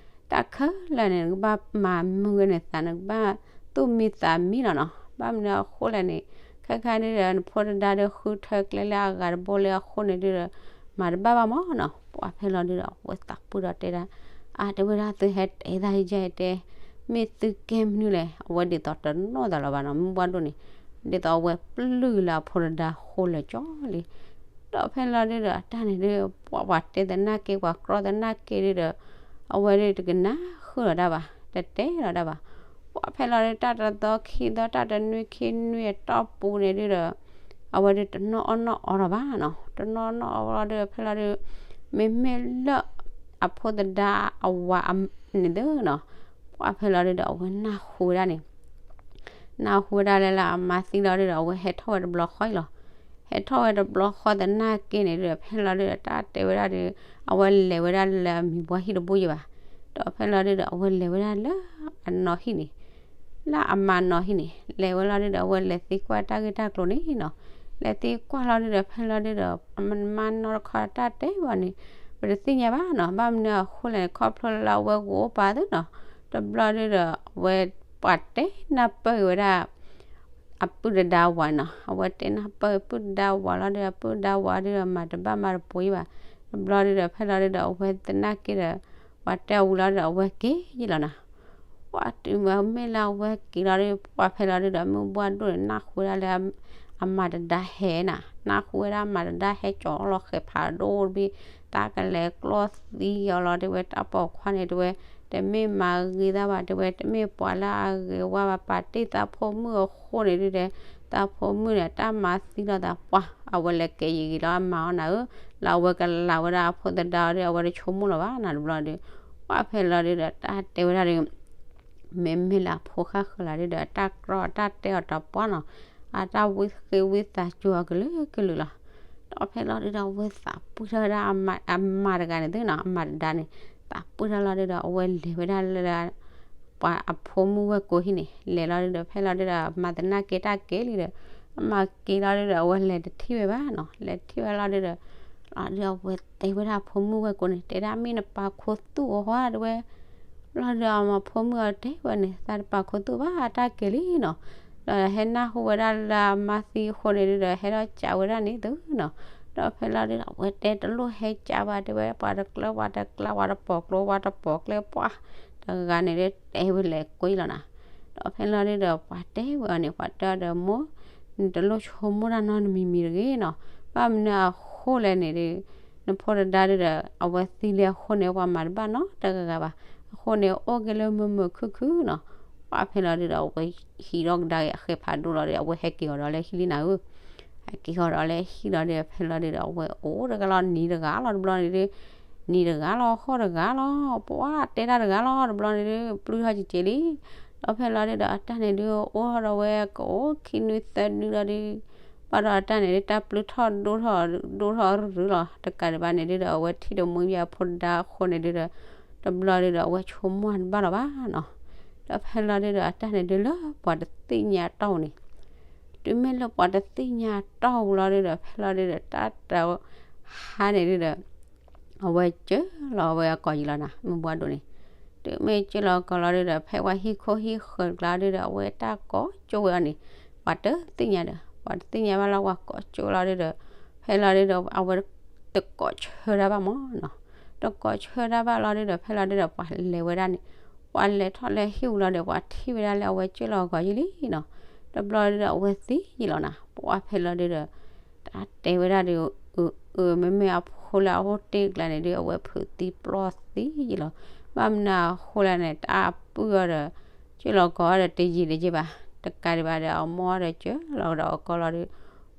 တၢ်ခဲလၢာ်န့ၣ် နကဘၣ်မၤမုာ်ဂ့ၤနသး နကဘၣ်သူၣ်မံသးမံလီၤနီၤ. ဘၣ်မနုၤအဃိလဲၣ်န့ၣ် ခဲခါဒုဒီး နဖိတဒါဒီးဃုထၢကျဲလၢအဂၤတဘိလၢအဃိန့ၣ်ဒုဒီး မၤတဘၣ်ဘၣ်မးနီၤ. ပှၢ်ဖဲလီၤဒုဒီး အဝဲသးပှၢ်ဒီးတဲဒၣ်, အါ တဲဝဲဒၣ်သုဟဲတဲသးယဲတဲ, မ့ၢ်သုကဲမနုၤလဲၣ်. အဝဲဒ်သိးတနီၣ်သးလၢၤဘၣ်နီၤ မုၢ်ဘှၢ်ဒိၣ်န့ၣ်, ဒ်သိးအဝဲပျုၢ်လၢအဖိတဒါဃိလၢာ်ကၠီလံ. ဒီးဖဲလီၤဒုဒီး အတၢ်န့ၣ်ဒု ပှၤပှၤတဲသနာ်က့ ပှၤကြီသနာ်က့ဒုဒီး အဝဲဒုတကနၣ်ဃုာ်လီၤတၢ်ဘၣ်, တတဲလီၤတၢ်ဘၣ်. ပှၢ်ဖဲလီၤဒု တၢ်တသီခံသီ တၢ်တနွံခံနွံအတီၢ်ပူၤန့ၣ်ဒုဒီး အဝဲဒုတနီၣ်အီၣ်နီၣ်အီလီၤဘၣ်နီၤ. တနီၣ်နီၣ်အီလီၤဒု ဖဲလီၤဒု မ့မ့ၢ်လၢ အဖိသဒါအဝၤန့ၣ်သုနီၤ, ပှၢ်ဖဲလီၤဒုဒီး အဝဲနၢ်ဟူဝဲဒၣ်န့ၣ် နၢ်ဟူဝဲဒၣ်လၢလၢအမါသံလီၤဒုဒီး အဝဲဟဲထီၣ်ဝဲတဘျီဃီအံၤလီၤ. ဟဲထီၣ်ဝဲတဘျီဃီသနာ်က့န့ၣ်ဒုဒီး ဖဲလီၤဒုဒီး တၢ်တဲဝဲဒၣ်ဒု အဝဲလဲၤဝဲဒၣ်လၢအမံၤပှၢ်ဟံၣ်တဘိယဲၢ်ဘၣ်. ဒီးဖဲလီၤဒုဒီး အဝဲလဲၤဝဲဒၣ်လၢအနီၢ်ဟံၣ်န့ၣ် လၢအမါနီၢ်ဟံၣ်န့ၣ် လဲၤဝဲလီၤဒုဒီး အဝဲလဲၤသံကွၢ်တၢ်ဂ့ၢ်တၢ်ကျိၤန့ၣ်နီၤ. လဲၤသံကွၢ်လီၤဒုဒီး ဖဲလီၤဒုဒီး အမါနီၢ်တခီတၢ်တဲဘၣ်န့ၣ် ပတသ့ၣ်ညါဘၣ်နီၤ. ဘၣ်မနုၤအဃိလဲၣ်န့ၣ် ခီဖျိလၢအဝဲဂိၢ်ပာ်သုနီၤ. တဘျီဒုဒီး အဝဲပှၤတဲနၢ်ပၢၢ်ဝဲဒၣ် အပုၢ်တဒါဝၤနီၤ. အဝဲတဲနၢ်ပၢၢ်ပုၢ်တဒါဝၤလီၤဒု အပုၢ်တဒါဝၤဒုဒီး မၤတဘၣ်မၤတပှီၤယဲၢ်ဘၣ်. တဘျီဒုဒီး ဖဲလီၤဒုဒီး အဝဲသနာ်က့ဒီး ပှၤတဲအဝံၤလီၤဒုဒီး အဝဲက့ၤယဲၢ်လီၤနီၤ. ပှၢ်တုၤမ့ၢ်လၢအဝဲက့ၤလီၤဒု ပှၢ်ဖဲလီၤဒုဒီး မုၢ်ဘှၢ်ဒိၣ်န့ၣ် နၢ်ဟူဝဲဒၣ်လၢ အမၤတဒါဟဲနီၤ. နၢ်ဟူဝဲဒၣ်အမၤတဒါဟဲကၠီၤလီၤဃဲၤဖးဒိၣ်တဘ့ၣ် တၢ်ကလဲၤကျီသံအီၤလီၤဒုဝဲ တၢ်ပိာ်ခွါန့ၣ်ဒုဝဲ တမ့ၢ်မၤဂ့ၤသးဘၣ်ဒုဝဲ တမ့ၢ်ပှၤလၢအဂ့ၤဝါဘၣ် ပာ်တ့ၢ်သးဖိမုၣ်အဃိန့ၣ်ဒုဒီး သးဖိမုၣ်န့ၣ် တၢ်မၤသံလီၤသးပှၢ် အဝဲလဲၤကဲၤယံၤဂ့ၤလီၤ အမၤအီၣ်နၤဧၢ လၢအဝဲကလၤဝဲဒၣ်အဖိသဒါအီၤဒု အဝဲတဆိကမိၣ်လီၤဘၣ်နီၤ တဘျီဒု ပှၢ်ဖဲလီၤဒုဒီး တၢ်တဲဝဲဒၣ်ဒု မ့မ့ၢ်လၢအဖိဃၣ်ဃၢၤလီၤဒုဒီး အတၢ်ကြီအတၢ်တဲအီၤတပှၢ်နီၤ အတၢ်ဝံဃ့ဝံသးစူၤအီၤကလုာ်ကလုာ်လီၤ. ဒီးဖဲလီၤဒုဒီး အဝဲသးပှၢ်ထီၣ်ဝဲဒၣ်အမါတဂၤန့ၣ်သုနီၤ အမၤတဒါန့ၣ် သးပှၢ်ထီၣ်လီၤဒုဒီး အဝဲလဲၤဝဲဒၣ်လၢ ပှၤအဖိမုၣ်ဝဲၢ်ကိာ်ဟံၣ်န့ၣ် လဲၤလီၤဒုဒီး ဖဲလီၤဒုဒီး မၤသနာ်က့တၢ်က့ၤလံဒီး အမၤက့ၤလီၤဒုဒီး အဝဲလဲၤတထံၣ်ဝဲဘၣ်နီၤ လဲၤထံၣ်ဝဲလီၤဒုဒီး လီၤဒုဒီး အဝဲတဲဝဲဒၣ်အဖိမုၣ်ဝဲၢ်ကိာ်န့ၣ် တဲဒၣ်မ့ၢ်နပာ်ခူသူၣ်အီၤဟီဒုဝဲ လီၤဒုဒီး အမၤဖိမုၣ်အီၤတဲဝဲန့ၣ် သးတပာ်ခူသူၣ်ဘၣ် အတၢ်က့ၤလံနီၤ ဒီးဟဲနၢ်ဟူဝဲဒၣ်လၢအမါသံအဃိန့ၣ်ဒုဒီး ဟဲထီၣ်ကးဝဲဒၣ်န့ၣ်သုနီၤ ဒီးဖဲလီၤဒုဒီး အဝဲတဲတလိၣ်ဟဲကးဘၣ်တဲဝဲ ပှၤတကျၢၤ ပှၤတကျါ ပှၤတပိာ်ကျိ ပှၤတပိာ်ကျဲ ပှၤတဂၤန့ၣ်ဒု တဲဝဲလဲၤကွံာ်လီၤနီၤ ဒီးဖဲလီၤဒုဒီး ပှၤတဲဝဲအီၤန့ၣ် ပှၤတဲအီၤဒီး မိၢ် နတလိၣ်ဆိကမိၣ်တၢ်နီတမံၤမံၤတဂ့ၤနီၤ ဘၣ်မနုၤအဃိလဲၣ်န့ၣ်ဒု နဖိတဒါဒုဒီး အဝဲသံလံအဃိန့ၣ် ပှၤမၤတဘၣ်နီတဂၤဂၤဘၣ် အဃိန့ၣ် အိၣ်က့ၤလၢမုာ်မုာ်ခုၣ်ခုၣ်နီၤ ပှၢ်ဖဲလီၤဒုဒီး အဝဲဟံးထီၣ်ကဒါက့ၤအဃဲးဖးဒိၣ်လီၤဒီး အဝဲဟဲက့ၤအီၤဒီးလၢဟံၣ်လံနၤဧၢ ဟဲက့ၤအီၤဒီးလၢဟံၣ်လီၤဒီး ဖဲလီၤဒုဒီး အဝဲအိၣ်တဂၤလီၤ နံၤတဂၤလီၤတဘျီန့ၣ်ဒု နံၤတဂၤလီၤ ဃီတဂၤလီၤ ပှၢ်တဲတၢ်တဂၤလီၤ တဘျီန့ၣ်ဒု ပျုၢ်ထီၣ်ကက့ၤလံ ဒီးဖဲလီၤဒုဒီး အတၢ်န့ၣ်ဒု အိၣ်ထီၣ်ဒီးဝဲကအိၣ်ခံနွံသၢနွံလီၤဒု ဘၣ်ဒီးအတၢ်န့ၣ်ဒု တၢ်ပျုၢ်ထီၣ်ဒိၣ်ထီၣ် ဒိၣ်ထီၣ်ရုရုလီၤ တကးဒံးဘၣ်န့ၣ်ဒုဒီး အဝဲထံၣ်ဒီးမိၢ်ယါဖိဒါအဃိန့ၣ်ဒုဒီး တဘျီဒုဒီး အဝဲဆိကမိၣ်တဘၣ်လီၤဘၣ်နီၤ ဒီးဖဲလီၤဒုဒီး အတၢ်န့ၣ်ဒုလၢပှၤတသ့ၣ်ညါတီၢ်န့ၣ် တုၤမ့ၢ်လၢပှၤတသ့ၣ်ညါတီၢ်ဝံၤလီၤဒုဒီး ဖဲလီၤဒုဒီး တၢ်တဟါန့ၣ်ဒုဒီး အဝဲစၢလီၤဝဲအကိာ်ယံၤလီၤနၤ မုၢ်ဘှၢ်ဒိၣ်န့ၣ် တုၤမ့ၢ်စၢလီၤအကိာ်လီၤဒုဒီး ဖဲဝဲဟံၣ်ခိၣ်ဟံၣ်ဃၢၤတကျါဒုဒီး အဝဲတၢ်ကိးကၠိဝဲအီၤန့ၣ် ပှၤတသ့ၣ်ညါဒီး ပှၤတသ့ၣ်ညါဘၣ်လၢပှၤကိးကၠိလီၤဒုဒီး ဖဲလီၤဒုဒီး အဝဲတကိးဆၢတၢ်ဘၣ်မးနီၤ တကိးဆၢတၢ်ဘၣ်လီၤဒုဒီး ဖဲလီၤဒုဒီး ပှၤလဲၤဝဲဒၣ်န့ၣ် ပှၤလဲၤထီၣ်လၢဟံၣ်ဝံၤလီၤဒီး ပှၤထံၣ်ဝဲဒၣ်လၢအဝဲစၢလီၤအကိာ်ယံၤလံနီၤ တဘျီဒုဒီး အဝဲသံယံၤလီၤနၤ ပှၢ်ဖဲလီၤဒုဒီး တၢ်တဲဝဲဒၣ်ဒု အၢ အၢ မ့မ့ၢ်အဖိလၢအအိၣ်တ့ၢ်ကျါန့ၣ်ဒု အဝဲဖုးသံပျီၢ်သံယံၤလီၤ ဘၣ်မနုၤအဃိလဲၣ်န့ၣ် တၢ်အပုၢ်အီၤဒီး စၢလီၤကိာ်အီၤဒီးတယံာ်တယံာ်ဘၣ် တကးဒံးဘၣ်ဒီး အမိၢ်အီၤဒီးစၢလီၤဒီးအကိာ်လီၤဒု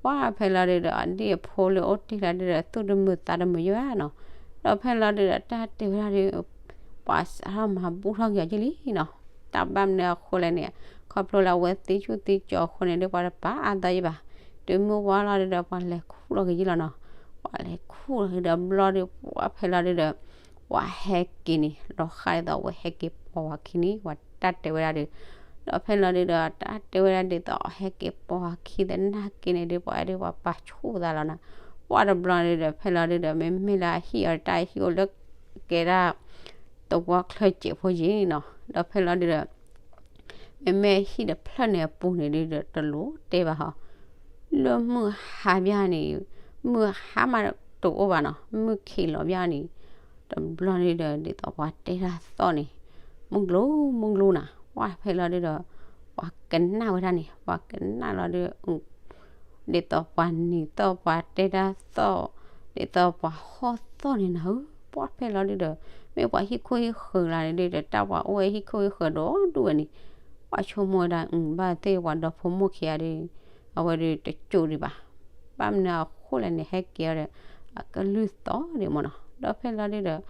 ပှၢ်ဖဲလီၤဒုဒီး အဒံၣ်အဖိလၢအိၣ်တ့ၢ်ကျါဒုဒီး သူၣ်တမုာ်သးတမုာ်ယဲၢ်ဘၣ်နီၤ ဒီးဖဲလီၤဒုဒီး တၢ်တဲဝဲဒၣ်ဒု ပှၤစးထီၣ်မၤဘူၣ်ထီၣ်က့ၤအီၤယံၤလံနီၤ တၢ်ဘၣ်မနုၤအဃိလဲၣ်န့ၣ် ခီဖျိလၢအဝဲသံဆူၣ်သံကၠီၤအဃိန့ၣ်ဒု ပှၤတပာ်အသးယံၤဘၣ် တုၤမုၢ်ဝါလီၤဒုဒီး ပှၤလဲၤခူၣ်လီၤက့ၤယံၤလီၤနီၤ ပှၤလဲၤခူၣ်လီၤက့ၤဒီးဘျီဒု ပှၢ်ဖဲလီၤဒုဒီး ပှၤဟဲက့ၤန့ၣ် လီၤဃၣ်ဒ်သိးအဝဲဟဲက့ၤပိာ်ဝၤခံန့ၣ် ပှၤတၢ်တဲဝဲဒၣ်ဒု ဒီးဖဲလီၤဒုဒီး တၢ်တဲဝဲဒၣ်ဒ်သိးအဟဲက့ၤပိာ်ဝၤခံသနာ်က့န့ၣ်ဒု ပှၤအဲၣ်ဒုးပှၤပာ်ဆူၣ်သးလီၤနၤ ပှၢ်တဘျီဒုဒီး ဖဲလီၤဒုဒီး မ့မ့ၢ်လၢအဟံၣ်အီၤတၢ်ဟံၣ်အိၣ်လၢကဲဒၣ် သဝီချၢစဲးဖိယံၤနီၤ, ဒီးဖဲလီၤဒုဒီး မ့မ့ၢ်ဟံၣ်တဖျၢၣ်န့ၣ်အပူၤန့ၣ်ဒုဒီး တလိၣ်တဲဘၣ်ဟီ, လၢမုၢ်ဟါဘၣ်န့ၣ် မုၢ်ဟါမးတအိၣ်ဘၣ်နီၤ, မုၢ်ခံးလီၤဘၣ်န့ၣ် တဘျီဒုဒီး ဒ်သိးပှၤတဲတၢ်သီၣ်န့ၣ် မုၢ်ကျိၤမုၢ်ကျိၤနၤ, ပှၢ်ဖဲလီၤဒုဒီး ပှၤကနၣ်ဝဲဒၣ်န့ၣ် ပှၤကနၣ်လီၤဒု ဒ်သိးပှၤနံၤသီၣ်ပှၤတဲတၢ်သီၣ် ဒ်သိးပှၤဟီၣ်သီၣ်န့ၣ်နၤဧၢ, ပှၢ်ဖဲလီၤဒုဒီး မ့ၢ်ပှၤဟံၣ်ခိၣ်ဟံၣ်ဃၢၤလၢ်န့ၣ်ဒုဒီး တၢ်ပှၤအိၣ်ဝဲဟံၣ်ခိၣ်ဟံၣ်ဃၢၤဒီးဒူၣ်ဝဲန့ၣ်, ပှၢ်ဆိကမိၣ်ဝဲဒၣ် ဘၣ်သ့ၣ်ပှၤဒီဖိမိၢ်ခံဂၤဒု အဝဲဒုတကၠိဒံးဘၣ်, ဘၣ်မနုၤအဃိလဲၣ်န့ၣ် ဟဲက့ၤအီၤဒီး အကလုၢ်သီၣ်ဒံးမ့ၢ်နီၤ, ဒီးဖဲလီၤဒုဒီး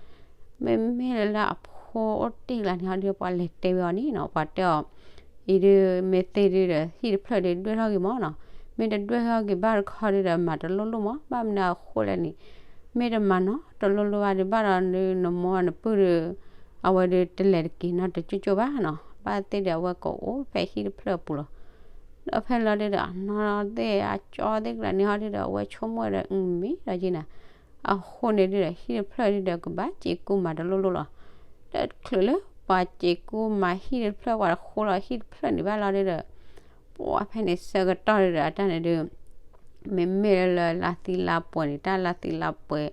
မ့မ့ၢ်လၢအဖိအိၣ်တ့ၢ်လၢ်န့ၣ်ဟီဒု ပှၤလဲၤတဲဝဲအီၤန့ၣ်နီၤ, ပှၤတဲအီၤ အံၤဒု မ့ၢ်သ့ၣ်ဒုဒီး ဟံၣ်တဖျၢၣ်ဒု ဒွဲၣ်ထီၣ်ဂ့ၤမ့ၢ်နီၤ, မ့ၢ်တဒွဲၣ်ထီၣ်ဂ့ၤဘၣ်တခီဒုဒီး မၤတလိၣ်လိၣ်မး, ဘၣ်မနုၤအဃိလဲၣ်န့ၣ် မ့ၢ်တမၤနီတလိၣ်လိၣ်ဘၣ်ဒု ဘၣ်ဒီးဒု နမိၢ်နပုၢ်ဒု အဝဲဒုတလဲၤတက့ၤနီတကၠိကၠိဘၣ်နီၤ, ဘၣ်သ့ၣ်ဒီး အဝဲကအိၣ်ဖဲဟံၣ်တဖျၢၣ်အပူၤလီၤ. ဒီးဖဲလီၤဒုဒီး အနီၢ်သ့ၣ်အကၠီသ့ၣ်တဖၣ်န့ၣ်ဟီဒုဒီး အဝဲဆိကမိၣ်ဒီး မ့ၢ်ဒီးက့ၤနၤ, အဃိန့ၣ်ဒုဒီး ဟံၣ်တဖျၢၣ်ဒုဒီး ကဘၣ်စ့းကူမၤတလိၣ်လိၣ်လီၤ. တချုးလၢပှၤစ့းကူမၤဟံၣ်တဖျၢၣ် ပှၤတဃိလီၤဟံၣ်တဖျၢၣ်န့ၣ်ဘၣ်လီၤဒုဒီး ပှၢ်ဖဲန့ၣ်ဆၢကတီၢ်ဒုဒီး အတၢ်န့ၣ်ဒု မ့မ့ၢ်လၢလါသံလါပှဲၤန့ၣ် တၢ်လါသံလါပှဲၤ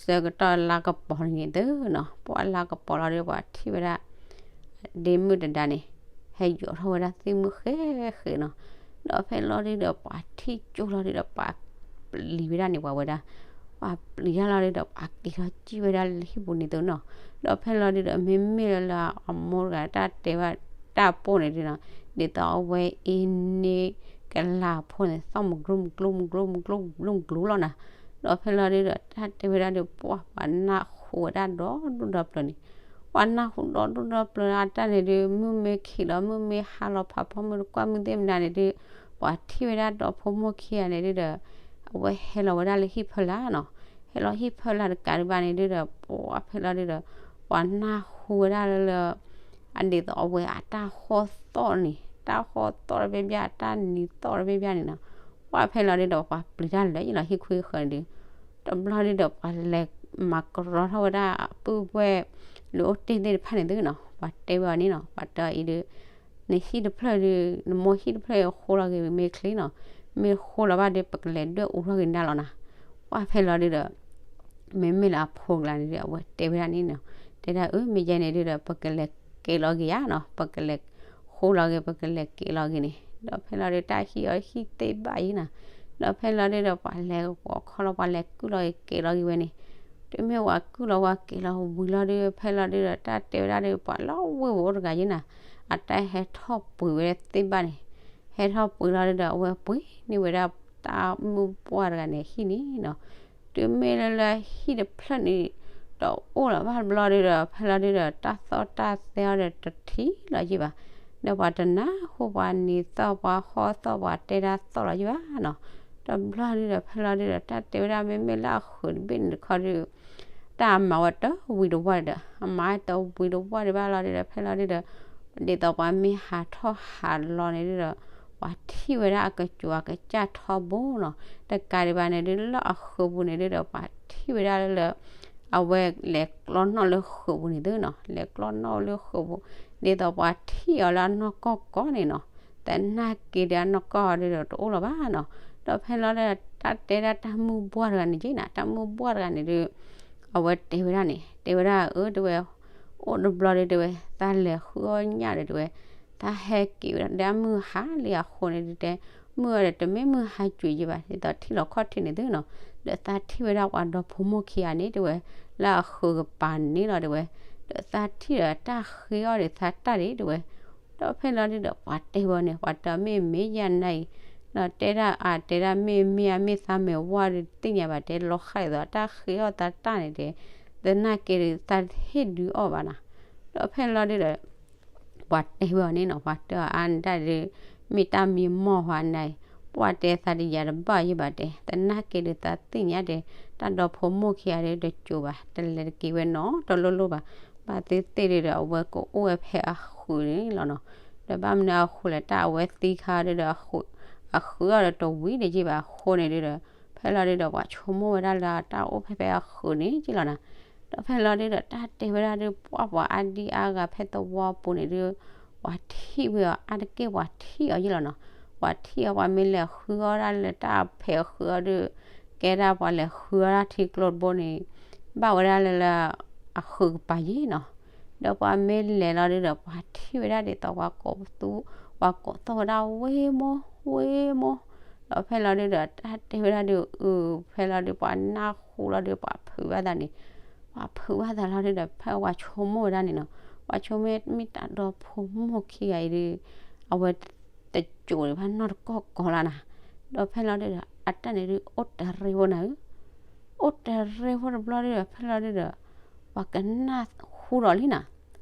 ဆၢကတီၢ်လါကပီၤန့ၣ်သုနီၤ, ပှၢ်လါကပီၤလီၤဒု ပှၤထံၣ်ဝဲဒၣ် ဒ့မုၣ်တဒါန့ၣ် ဟဲယိးထီၣ်ဝဲဒၣ်သ့ၣ်မုၢ်ဃဲဃဲနီၤ, ဒီးဖဲလီၤဒုဒီး ပှၤထံၣ်ကၠိလီၤဒုဒီး ပှၤပျံၤဝဲဒၣ်န့ၣ် ပှၤဝဲဒၣ် ပှၤပျံၤတၢ်လီၤဒုဒီး ပှၤက့ၤထီၣ်စံၣ်ဝဲဒၣ်လၢဟံၣ်ပူၤန့ၣ်သုနီၤ, ဒီးဖဲလီၤဒုဒီး မ့မ့ၢ်လၢအမိၢ်တဂၤတၢ်တဲဘၣ်တၢ်ပိၢ်န့ၣ်ဒုနီၤ, ဒ်သိးအဝဲအ့န့ၢ်ကလၤဖိန့ၣ် သီၣ်မုၢ်ကျိမုၢ်ကျိမုၢ်ကျိမုၢ်ကျိမုၢ်ကျိမုၢ်ကျိမုၢ်ကျိမုၢ်ကျိလီၤနၤ, ဒီးဖဲလီၤဒုဒီး တၢ်တဲဝဲဒၣ်ဒု ပှၢ်ပှၤနၢ်ဟူဝဲဒၣ်ဒီဒူၣ်ဒီပျၢၤန့ၣ် ပှၤနၢ်ဟူဒီဒူၣ်ဒီပျၢၤအတၢ်န့ၣ်ဒု မုၢ်မ့ၢ်ခံးလီၤ မုၢ်မ့ၢ်ဟါလီၤ ဖးဖီမုၢ်တကွၢ်မုၢ်သ့ၣ်မနၤန့ၣ်ဒု ပှၤထံၣ်ဝဲဒၣ်ဒီဖိမိၢ်ခံဂၤန့ၣ်ဒုဒီး အဝဲဟဲလီၤဝဲဒၣ်လၢဟံၣ်ဖီလာ်နီၤ, ဟဲလီၤဟံၣ်ဖီလာ်တကးဒံးဘၣ်န့ၣ်ဒုဒီး ပှၢ်ဖဲလီၤဒုဒီး ပှၤနၢ်ဟူဝဲဒၣ်လၢလၢ အဒ်သိးအဝဲအတၢ်ဟီၣ်သီၣ်န့ၣ် တၢ်ဟီၣ်သီၣ်တဘ့ၣ်ဘၣ် အတၢ်နံၤသီၣ်တဘ့ၣ်ဘၣ်န့ၣ်နီၤ, ပှၢ်ဖဲလီၤဒုဒီး ပှၤပျံၤတၢ်လၢယလီၤဟံၣ်ခွံဃၢၤန့ၣ်ဒု တဘျီဒုဒီး ပှၤလဲၤမၤကရီထီၣ်ဝဲဒၣ်အပုၢ်ဝဲၢ် လၢအိၣ်တ့ၢ်သ့ၣ်တဖၣ်န့ၣ်သုနီၤ, ပှၤတဲဝဲအီၤန့ၣ်နီၤ, ပှၤတဲအီၤအံၤဒု နဟံၣ်တဖျၢၣ်ဒု နမိၢ်ဟံၣ်တဖျၢၣ်အံၤဃိလီၤဂ့ၤမ့ၢ်ချ့နီၤ, မ့ၢ်ဃိလီၤဘၣ်ဒု ပကလဲၤဒွဲၣ်အူထီၣ်က့ၤနၤလီၤနၤ, ပှၢ်ဖဲလီၤဒုဒီး မ့မ့ၢ်လၢအဖိကလါန့ၣ်ဒု အဝဲတဲဝဲဒၣ်န့ၣ်နီၤ, တဲဒၣ်အၢ မ့ၢ်ယဲန့ၣ်ဒုဒီး ပကလဲၤကဲလီၤဂ့ၤယါနီၤ, ပကလဲၤဃိလီၤဂ့ၤ ပကလဲၤကဲလီၤဂ့ၤန့ၣ်, ဒီးဖဲလီၤဒု တၢ်ဟံၣ်အီၤဟံၣ်သ့ၣ်ဘၣ်ယံၤနၤ, ဒီးဖဲလီၤဒုဒီး ပှၤလဲၤဂီၤခီလီၤ ပှၤလဲၤကုၢ်လီၤဂ့ၤကဲလီၤဂ့ၤဝဲန့ၣ်, တုၤမ့ၢ်ပှၤကုၢ်လီၤပှၤကဲလီၤဝံၤလီၤဒု ဖဲလီၤဒုဒီး တၢ်တဲဝဲဒၣ်ဒု ပှၤလီၤဝ့ၢ်ဝဲအိၣ်တဂၤယံၤနၤ, အတၢ်ဟဲထီၣ်ပှ့ၤဝဲဒၣ်သ့ၣ်ဘၣ်န့ၣ်, ဟဲထီၣ်ပှ့ၤလီၤဒုဒီး အဝဲပှ့ၤန့ၢ်ဝဲဒၣ်တၢ်မုၢ်ပှၢ်တဂၤန့ၣ် ဟံၣ်န့ၣ်နီၤ, တုၤမ့ၢ်လၢလၢဟံၣ်တဖျၢၣ်န့ၣ် တအိၣ်လၢၤဘၣ်တဘျီဒုဒီး ဖဲလီၤဒုဒီး တၢ်သီၣ်တၢ်သဲအီၤဒီးတထံၣ်လီၤယံၤဘၣ်, ဒီးပှၤတနၢ်ဟူပှၤနံၤသီၣ်ပှၤဟီၣ်သီၣ်ပှၤတဲတၢ်သီၣ်လီၤယံၤဘၣ်နီၤ, တဘျီဒုဒီး ဖဲလီၤဒုဒီး တၢ်တဲဝဲဒၣ်မ့မ့ၢ်လၢအဃုာ်တဘ့ၣ်န့ၣ်တခီဒု တၢ်အမၤဝဲတဝံၤတဝီၢ်ဒီး အမၤတဝံၤတဝီၢ်ဒံးဘၣ်လီၤဒုဒီး ဖဲလီၤဒုဒီး ဒ်သိးပှၤမ့ၢ်ဟးထီၣ်ဟးလီၤန့ၣ်ဒုဒီး ပှၤထံၣ်ဝဲဒၣ်အကစူၤအကစၢ်ထီဘိနီၤ, တကးဒံးဘၣ်န့ၣ်ဒု လၢအဃုာ်ပူၤန့ၣ်ဒုဒီး ပှၤထံၣ်ဝဲဒၣ်လၢ အဝဲလဲၤကျီနီၣ်လၢဃုာ်ပူၤန့ၣ်သုနီၤ, လဲၤကျီနီၣ်လၢဃုာ်ပူၤ ဒ်သိးပှၤထံၣ်အီၤလၢအနီၢ်ကီၢ်ကီၢ်န့ၣ်နီၤ, သနာ်က့ဒီးအနီၢ်ကီၢ်ဒုဒီးတအိၣ်လၢၤဘၣ်နီၤ, ဒီးဖဲလီၤဒုဒီး တၢ်တဲဒၣ်တၢ်မုၢ်ဘှၢ်တဂၤန့ၣ်က့နၤ, တၢ်မုၢ်ဘှၢ်တဂၤန့ၣ်ဒု အဝဲတဲဝဲဒၣ်န့ၣ် တဲဝဲဒၣ်အၢ တဲဝဲ အိၣ်တဘျီဒု တဲဝဲ သးလဲၤဃုအီၣ်ညၣ်ဒီး တဲဝဲ သးဟဲက့ၤဝဲဒၣ်ဒီးမုၢ်ဟါလံအဃိန့ၣ်ဒုတဲ မုၢ်အီၤဒီးတမ့ၢ်မုၢ်ဟါကွံာ်ယံၤဘၣ် ဒ်သိးထံၣ်လီၤခီၣ်ထံးန့ၣ်သုနီၤ, ဒီးသးထံၣ်ဝဲဒၣ်ပှၤဒီဖိမိၢ်ခံဂၤန့ၣ် တဲဝဲ လၢအဃုာ်ကပၤန့ၣ်လီၤ တဲဝဲ, ဒီးသးထံၣ်ဒီးတၢ်ဃ့အီၣ်ဒီးသးတၢ်ဒံး တဲဝဲ, ဒီးဖဲလီၤဒုဒီး ပှၤတဲဝဲန့ၣ် ပှၤတဲမ့ၢ်မ့ၢ်ယၤနၤအံၤ, ဒီးတဲဒၣ်အါတဲဒၣ်မ့ၢ်မ့ၢ်အမ့ၢ်သးမဲာ်ဝါဒီး တသ့ၣ်ညါဘၣ်တဲ လီၤဃာ်ဒ်သိးတၢ်ဃ့အီၣ်သးတၢ်န့ၣ်တဲ, သနာ်က့ဒီးသးတဟ့ၣ်ဒုးအီၣ်ဘၣ်နၤ, ဒီးဖဲလီၤဒုဒီး ပှၤတဲဝဲအီၤန့ၣ်နီၤ ပှၤတဲအီၤအါန့ၣ်ဒု မ့ၢ်တၢ်မံမီၢ်ဝဲနၤအံၤ, ပှၤတဲသးတယာ်တဘၣ်ယံၤဘၣ်တဲ, သနာ်က့ဒီးသးသ့ၣ်ညါတဲ, တၢ်ဒီဖိမိၢ်ခံဂၤဒီးတစိၤဘၣ် တလဲၤတက့ၤဝဲနီတလိၣ်လိၣ်ဘၣ်, ဘၣ်သ့ၣ်သ့ၣ်ဒုဒီး အဝဲကအိၣ်ဝဲဖဲအဃုာ်န့ၣ်လီၤနီၤ, ဒီးဘၣ်မနုၤအဃုာ်လဲၣ် တၢ်အဝဲသံခါဒုဒီး အဃုာ်အီၤဒီးတဝံၤတယံၤဘၣ်အဃိန့ၣ်ဒုဒီး ဖဲလီၤဒုဒီး ပှၤဆိကမိၣ်ဝဲဒၣ်လၢတၢ်အိၣ်ဖဲဖဲအဃုာ်န့ၣ်က့လီၤနၤ. ဒီးဖဲလီၤဒုဒီး တၢ်တဲဝဲဒၣ်ဒု ပှၢ်ပှၤအါဒံအါဂၤဖဲသဝီပူၤန့ၣ်ဒု ပှၤထံၣ်ဝဲအီၤ အါတက့ၢ်ပှၤထံၣ်အီၤယ့လီၤနီၤ. ပှၤထံၣ်အီၤ ပှၤမ့ၢ်လဲၤဃုအီၣ်ဒၣ်လၢတၢ်ဖဲးအဃုာ်အီၤဒု ကဲဒၣ်ပှၤလဲၤဃုအီၣ်ဒၣ်ထံကျိတဘိန့ၣ် ဘၣ်ဝဲဒၣ်လၢလၢ အဃုာ်ကပၤယ့နီၤ. ဒီးပှၤမ့ၢ်လဲၤလီၤဒုဒီး ပှၤထံၣ်ဝဲဒၣ်ဒ်သိးပှၤကိးသူ ပှၤကိးသီၣ်ဝဲဒၣ်ဝ့ၢ်မိၢ် ဝ့ၢ်မိၢ်. ဒီးဖဲလီၤဒုဒီး တၢ်တဲဝဲဒၣ်ဒု အု ဖဲလီၤဒု ပှၤနၢ်ဟူလီၤဒု ပှၤဖုးဘၣ်သးန့ၣ် ပှၤဖုးဘၣ်သးလီၤဒုဒီး ဖဲပှၤဆိကမိၣ်ဝဲဒၣ်န့ၣ်နီၤ. ပှၤဆိကမိၣ်မ့ၢ်တၢ်ဒီဖိမိၢ်ခံဂၤအံၤဒု အဝဲတစိာ်ဒံးဘၣ်နီတကီၢ်ကီၢ်လၢနၤ. ဒီးဖဲလီၤဒုဒီး အတၢ်န့ၣ်ဒု အိၣ်တရ့ဖိနၤဧၢ အိၣ်တရ့ဖိတဘျီဒုဒီး ဖဲလီၤဒုဒီး ပှၤကနၢ်ဟူဒီးလံနၤ.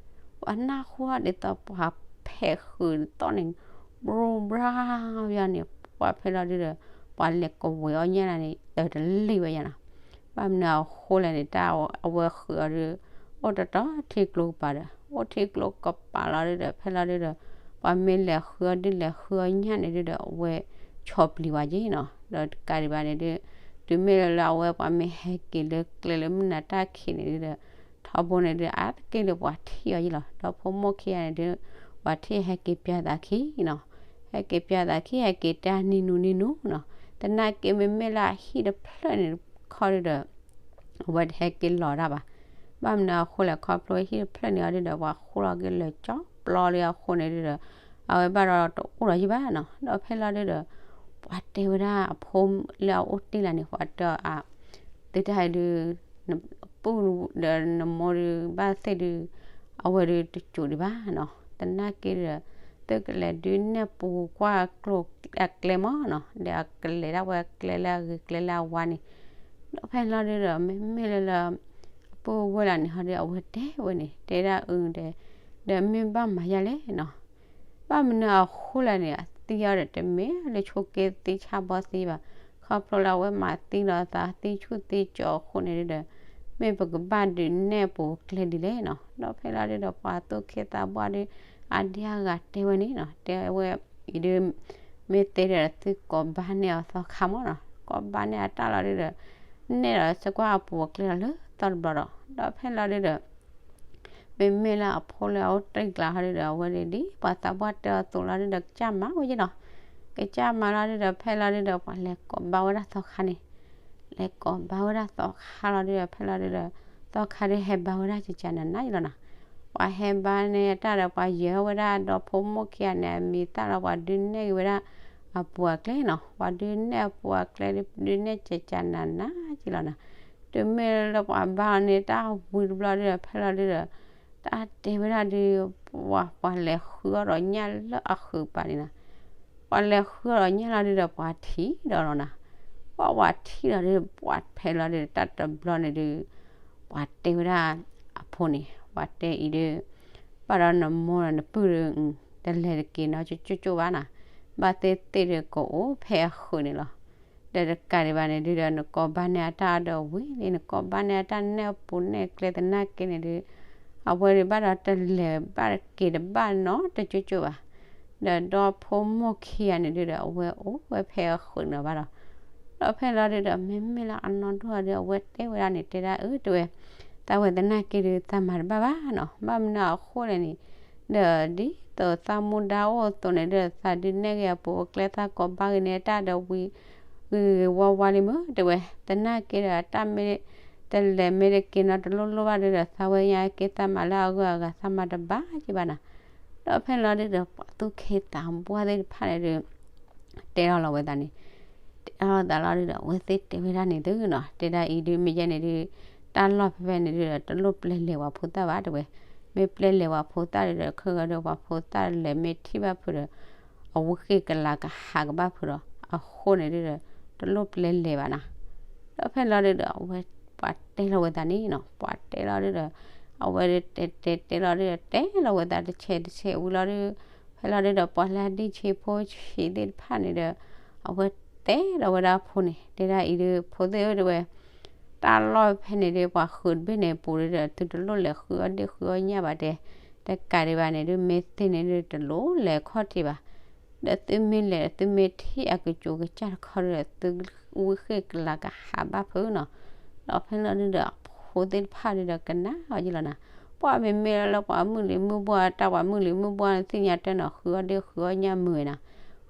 ပှၤနၢ်ဟူဒ်သိးပှၤဖဲးဃုာ်သီၣ်န့ၣ် ဘြူၤဘြါယါန့ၣ် ပှၤဖဲလီၤဒုဒီး ပှၤလဲၤကဝဲၤအီၣ်ညၣ်နၤန့ၣ် တၢ်တလံၤဝဲယါနၤ. ဘၣ်မနုၤအဃိလဲၣ်န့ၣ် တၢ်အဝဲဃုာ်အီၤဒု အိၣ်တတီၤထံကျိကပၤဒီး အိၣ်ထံကျိကပၤလီၤဒုဒီး ဖဲလီၤဒုဒီး ပှၤမ့ၢ်လဲၤဃုအီၤဒုလဲၤဃုအီၤညၣ်န့ၣ်ဒုဒီး အဝဲဆီၣ်ပျံၤဝဲက့နီၤ. ဒီးတကးဒံးဘၣ်န့ၣ်ဒု တုၤမ့ၢ်လၢလၢအဝဲပှၤမ့ၢ်ဟဲက့ၤလၢကျဲလၢမုၢ်နၤတၢ်ခံးန့ၣ်ဒုဒီး ထီဘိန့ၣ်ဒု အါတက့ၢ်လၢပှၤထံၣ်အီၤယ့လီၤ. ဒီးဖိမိၢ်ခံဂၤန့ၣ်ဒု ပှၤထံၣ်ဟဲက့ၤပျၢ်သးခံနီၤ. ဟဲက့ၤပျၢ်သးခံ ဟဲက့ၤတၢ်နံၤနူနံၤနူနီၤ. သနာ်က့မ့မ့ၢ်လၢအဟံၣ်တဖျၢၣ်န့ၣ်ခီဒုဒီး အဝဲတဟဲက့ၤလီၤတၢ်ဘၣ်. ဘၣ်မနုၤအဃိလဲၣ် ခီဖျိဟံၣ်တဖျၢၣ်န့ၣ်အီၤဒုဒီး ပှၤဃိလီၤက့ၤလၢာ်ကၠီပျီလံအဃိန့ၣ်ဒုဒီး အဝဲဘၣ်ဒီးတအိၣ်ဒီးယံၤဘၣ်နီၤ. ဒီးဖဲလီၤဒုဒီး ပှၤတဲဝဲဒၣ်အဖိလၢအအိၣ်တ့ၢ်လၢန့ၣ် ပှၤတဲအီၤ သုတၢ်ဒု နပုၢ်ဒီးနမိၢ်ဒု ဘၣ်သ့ၣ်ဒု အဝဲဒုတစိာ်ဒံးဘၣ်နီၤ. သနာ်က့ဒီး သုကလဲၤဒုးနဲၣ်ပူၤကွၢ်ကျိၤအကျဲမးနီၤ ဒီးအကလဲၤဒၣ်ဝဲအကျဲလၢအဂ့ၤကျဲလၢအဝါန့ၣ်. ဒီးဖဲလီၤဒုဒီး မ့မ့ၢ်လၢလၢ အပုၢ်ဝဲၢ်လၢန့ၣ်ဟီဒု အဝဲတဲဝဲန့ၣ် တဲဒၣ်အုတဲ ဒီးမ့ၢ်ဘၣ်မၤယါလဲၣ်နီၤ. ဘၣ်မနုၤအဃိလဲၣ်န့ၣ် အသံအီၤဒီးတမ့ၢ်လၢဆိးက့သံဆါဘီသံဘၣ်. ခီဖျိလၢအဝဲမၤသံလီၤသးသံဆူၣ်သံကၠီအဃိန့ၣ်ဒုဒီး မ့ၢ်ပကဘၣ်ဒုးနဲၣ်ပူၤကျဲဒ်လဲၣ်နီၤ. ဒီးဖဲလီၤဒုဒီး ပှၤသူၣ်က့သးပှၢ်ဒု အါဒံအါဂၤတဲဝဲန့ၣ်နီၤ တဲဝဲအံၤဒု မ့ၢ်သ့ဒီးသုကိးဘါန့ၢ်အီၤသီခါမးနီၤ ကိးဘါန့ၢ်အတၢ်လီၤဒုဒီး နဲၣ်ဒီးစကွၢ်အပူၤအကျဲလီၤလၢသီတဘျီဒီး ဒီးဖဲလီၤဒုဒီး မ့မ့ၢ်လၢအဖိလၢအအိၣ်တ့ၢ်ကျါဟီဒုဒီး အဝဲဒၣ်ဒ် ပှၤသးပှၢ်တဲအီၤသိးလီၤဒုဒီး ကစၢ်မၤဝဲယ့ၢ်နီၤ. ကစၢ်မၤလီၤဒုဒီး ဖဲလီၤဒုဒီး ပှၤလဲၤကိးဘါဝဲဒၣ်သီခါန့ၣ် လဲၤကိးဘါဝဲဒၣ်သီခါလီၤဒုဒီး ဖဲလီၤဒုဒီး သီခါဒုဟဲဘါဝဲဒၣ်ကကနၤနၤယ့ၢ်လီၤနီၤ. ပှၤဟဲဘါန့ၢ်အတၢ်ဒီး ပှၤယဲၤဝဲဒၣ်ဒီဖိမိၢ်ခံဂၤန့ၣ် အမံၤသၣ်လီၤ ပှၤဒုးနဲၣ်က့ၤဝဲဒၣ်အပူၤအကျဲနီၤ. ပှၤဒုးနဲၣ်အပူၤအကျဲ ဒုးနဲၣ်ကကနၤနၤယ့ၢ်လီၤနီၤ. တုၤမ့ၢ်လၢပှၤဘါန့ၢ်တၢ်ဝံၤတဘျီဒုဒီး ဖဲလီၤဒုဒီး တၢ်တဲဝဲဒၣ်ဒု ပှၤ ပှၤလဲၤဃုအီၣ်ဒီးညၣ်လၢအဃုာ်ပၤန့ၣ်နီၤ. ပှၤလဲၤဃုအီၣ်ဒီးညၣ်လီၤဒုဒီး ပှၤထံၣ်ဒီးလီၤနီၤ. ပှၤ ပှၤထံၣ်လီၤဒု ပှၤဖဲလီၤဒု တၢ်တဘျီန့ၣ်ဒု ပှၤတဲဝဲဒၣ်အဖိန့ၣ် ပှၤတဲအံၤဒု ဘၣ်ဒီးနမိၢ်ဒီးနပုၢ်ဒု တလဲၤတက့ၤနီတကၠိၣ်ကၠိၣ်ဘၣ်နီၤ. ဘၣ်သ့ၣ်သ့ၣ်ဒုကအိၣ်ဖဲအဃုာ်န့ၣ်လီၤ. ဒီးတကးဒံးဘၣ်န့ၣ်ဒုဒီး နကိးဘါန့ၢ်အတၢ်အီၤဒီးဝံၤလံ နကိးဘါန့ၢ်အတၢ်နဲၣ်ပူၤနဲၣ်ကျဲသနာ်က့န့ၣ်ဒု အဝဲဒုးဘၣ်ဒီးတလဲၤဘၣ်တက့ၤတဘၣ်နီတကၠိၣ်ကၠိၣ်ဘၣ်. ဒီးဒီဖိမိၢ်ခံဂၤန့ၣ်ဒုဒီး အဝဲအိၣ်ဝဲဖဲအဃုာ်န့ၣ်ဘၣ်ဒီး ဒီးဖဲလီၤဒုဒီး မ့မ့ၢ်လၢအနီၢ်ဒိၣ်အီၤဒု အဝဲတဲဝဲဒၣ်န့ၣ် တဲဒၣ်အုတဲဝဲ သးဝဲသနာ်က့ဒု သးမၤတဘၣ်ဘၣ်နီၤ. ဘၣ်မနုၤအဃိလဲၣ်န့ၣ် ဒီးဒ်သိးသးမူဒါအိၣ်အသိးန့ၣ်ဒု သးဒုးနဲၣ်ဂ့ၤအပူၤအကျဲ သးကိးဘါဂ့ၤန့ၢ်တၢ်ဒီးဝံၤ ဂ့ၤဂ့ၤဝါဝါလံမ့ၢ်တဲဝဲ သနာ်က့ဒီး တၢ်မ့ၢ်တလဲၤမ့ၢ်တက့ၤနီတလိၣ်လိၣ်ဘၣ်ဒုဒီး သးဝဲညါက့ သးမၤလၢအဂုၤအဂၤ သးမၤတဘၣ်က့ၤဘၣ်နီၤ. ဒီးဖဲလီၤဒုဒီး ပှၤသူၣ်က့သးပှၢ်သ့ၣ်တဖၣ်န့ၣ်ဒု တဲထီၣ်လီၤဝဲသးန့ၣ် တဲထီၣ်သးလီၤဒုဒီး အဝဲသ့ၣ်တဲဝဲဒၣ်န့ၣ်သုနီၤ တဲဒၣ်အံၤဒု မ့ၢ်ယဲန့ၣ်ဒု တၢ်လီၢ်ဖဲဖဲန့ၣ်ဒုဒီး တလိၣ်ပျဲလဲၤပှၤဖိသၣ်ဘၣ်တဲဝဲ မ့ၢ်ပျဲလဲၤပှၤဖိသၣ်ဒုဒီး ခဲဂၤဒု ပှၤဖိသၣ်လဲၤမ့ၢ်ထံၣ်ဘၣ်ဖုးဒီး အဝဲဃ့ကလၤကဟးကဘၣ်ဖုးဒီး အဃိန့ၣ်ဒုဒီး တလိၣ်ပျဲလဲၤဘၣ်နီၤ. ဒီးဖဲလီၤဒုဒီး အဝဲပှၤတဲလီၤဝဲသးန့ၣ်နီၤ ပှၤတဲလီၤဒုဒီး အဝဲဒုတဲတဲတဲလီၤဒုဒီး တဲလီၤဝဲသးတဆဲးတဆဲးဝံၤလီၤဒု ဖဲလီၤဒုဒီး ပှၤလၢအဒံၣ်ဆံးဖိဆံးသ့ၣ်တဖၣ်န့ၣ်ဒီး အဝဲတဲလီၤဝဲဒၣ်အဖိန့ၣ် တဲဒၣ်အံၤဒု ဖိသ့ၣ်ဧၢတဲဝဲ တၢ်လီၢ်ဖဲန့ၣ်ဒု ပှၤဃုာ်တဘ့ၣ်န့ၣ်ပူၤဒုဒီး သုတလိၣ်လဲၤဃုအီၣ်ဒ့ၣ်ဃုအီၣ်ညၣ်ဘၣ်တဲ တကးဒံးဘၣ်န့ၣ်ဒု မ့ၢ်သ့န့ၣ်ဒု တလိၣ်လဲၤခီၣ်ထံးဘၣ်. ဒီးသုမ့ၢ်လဲၤဒီးသုမ့ၢ်ထံၣ်အကစူၤကစၢ်တခီဒီး သုဝံဃ့ၢ်ကလၤကဟးဘၣ်ဖုးနီၤ. ဒီးဖဲလီၤဒုဒီး ဖိသ့ၣ်တဖၣ်ဒုဒီးကနၣ်အီၤယလီၤနီၤ. ပှၤမ့မ့ၢ်လၢပှၤမုၢ်လံၤမုၢ်ဘှီး တၢ်ပှၤမုၢ်လံၤမုၢ်ဘှီးန့ၣ် သ့ၣ်ညါတၢ်နီၤ ဃုအီၣ်ဒ့ၣ်ဃုအီၣ်ညၣ်မုာ်နီၤ.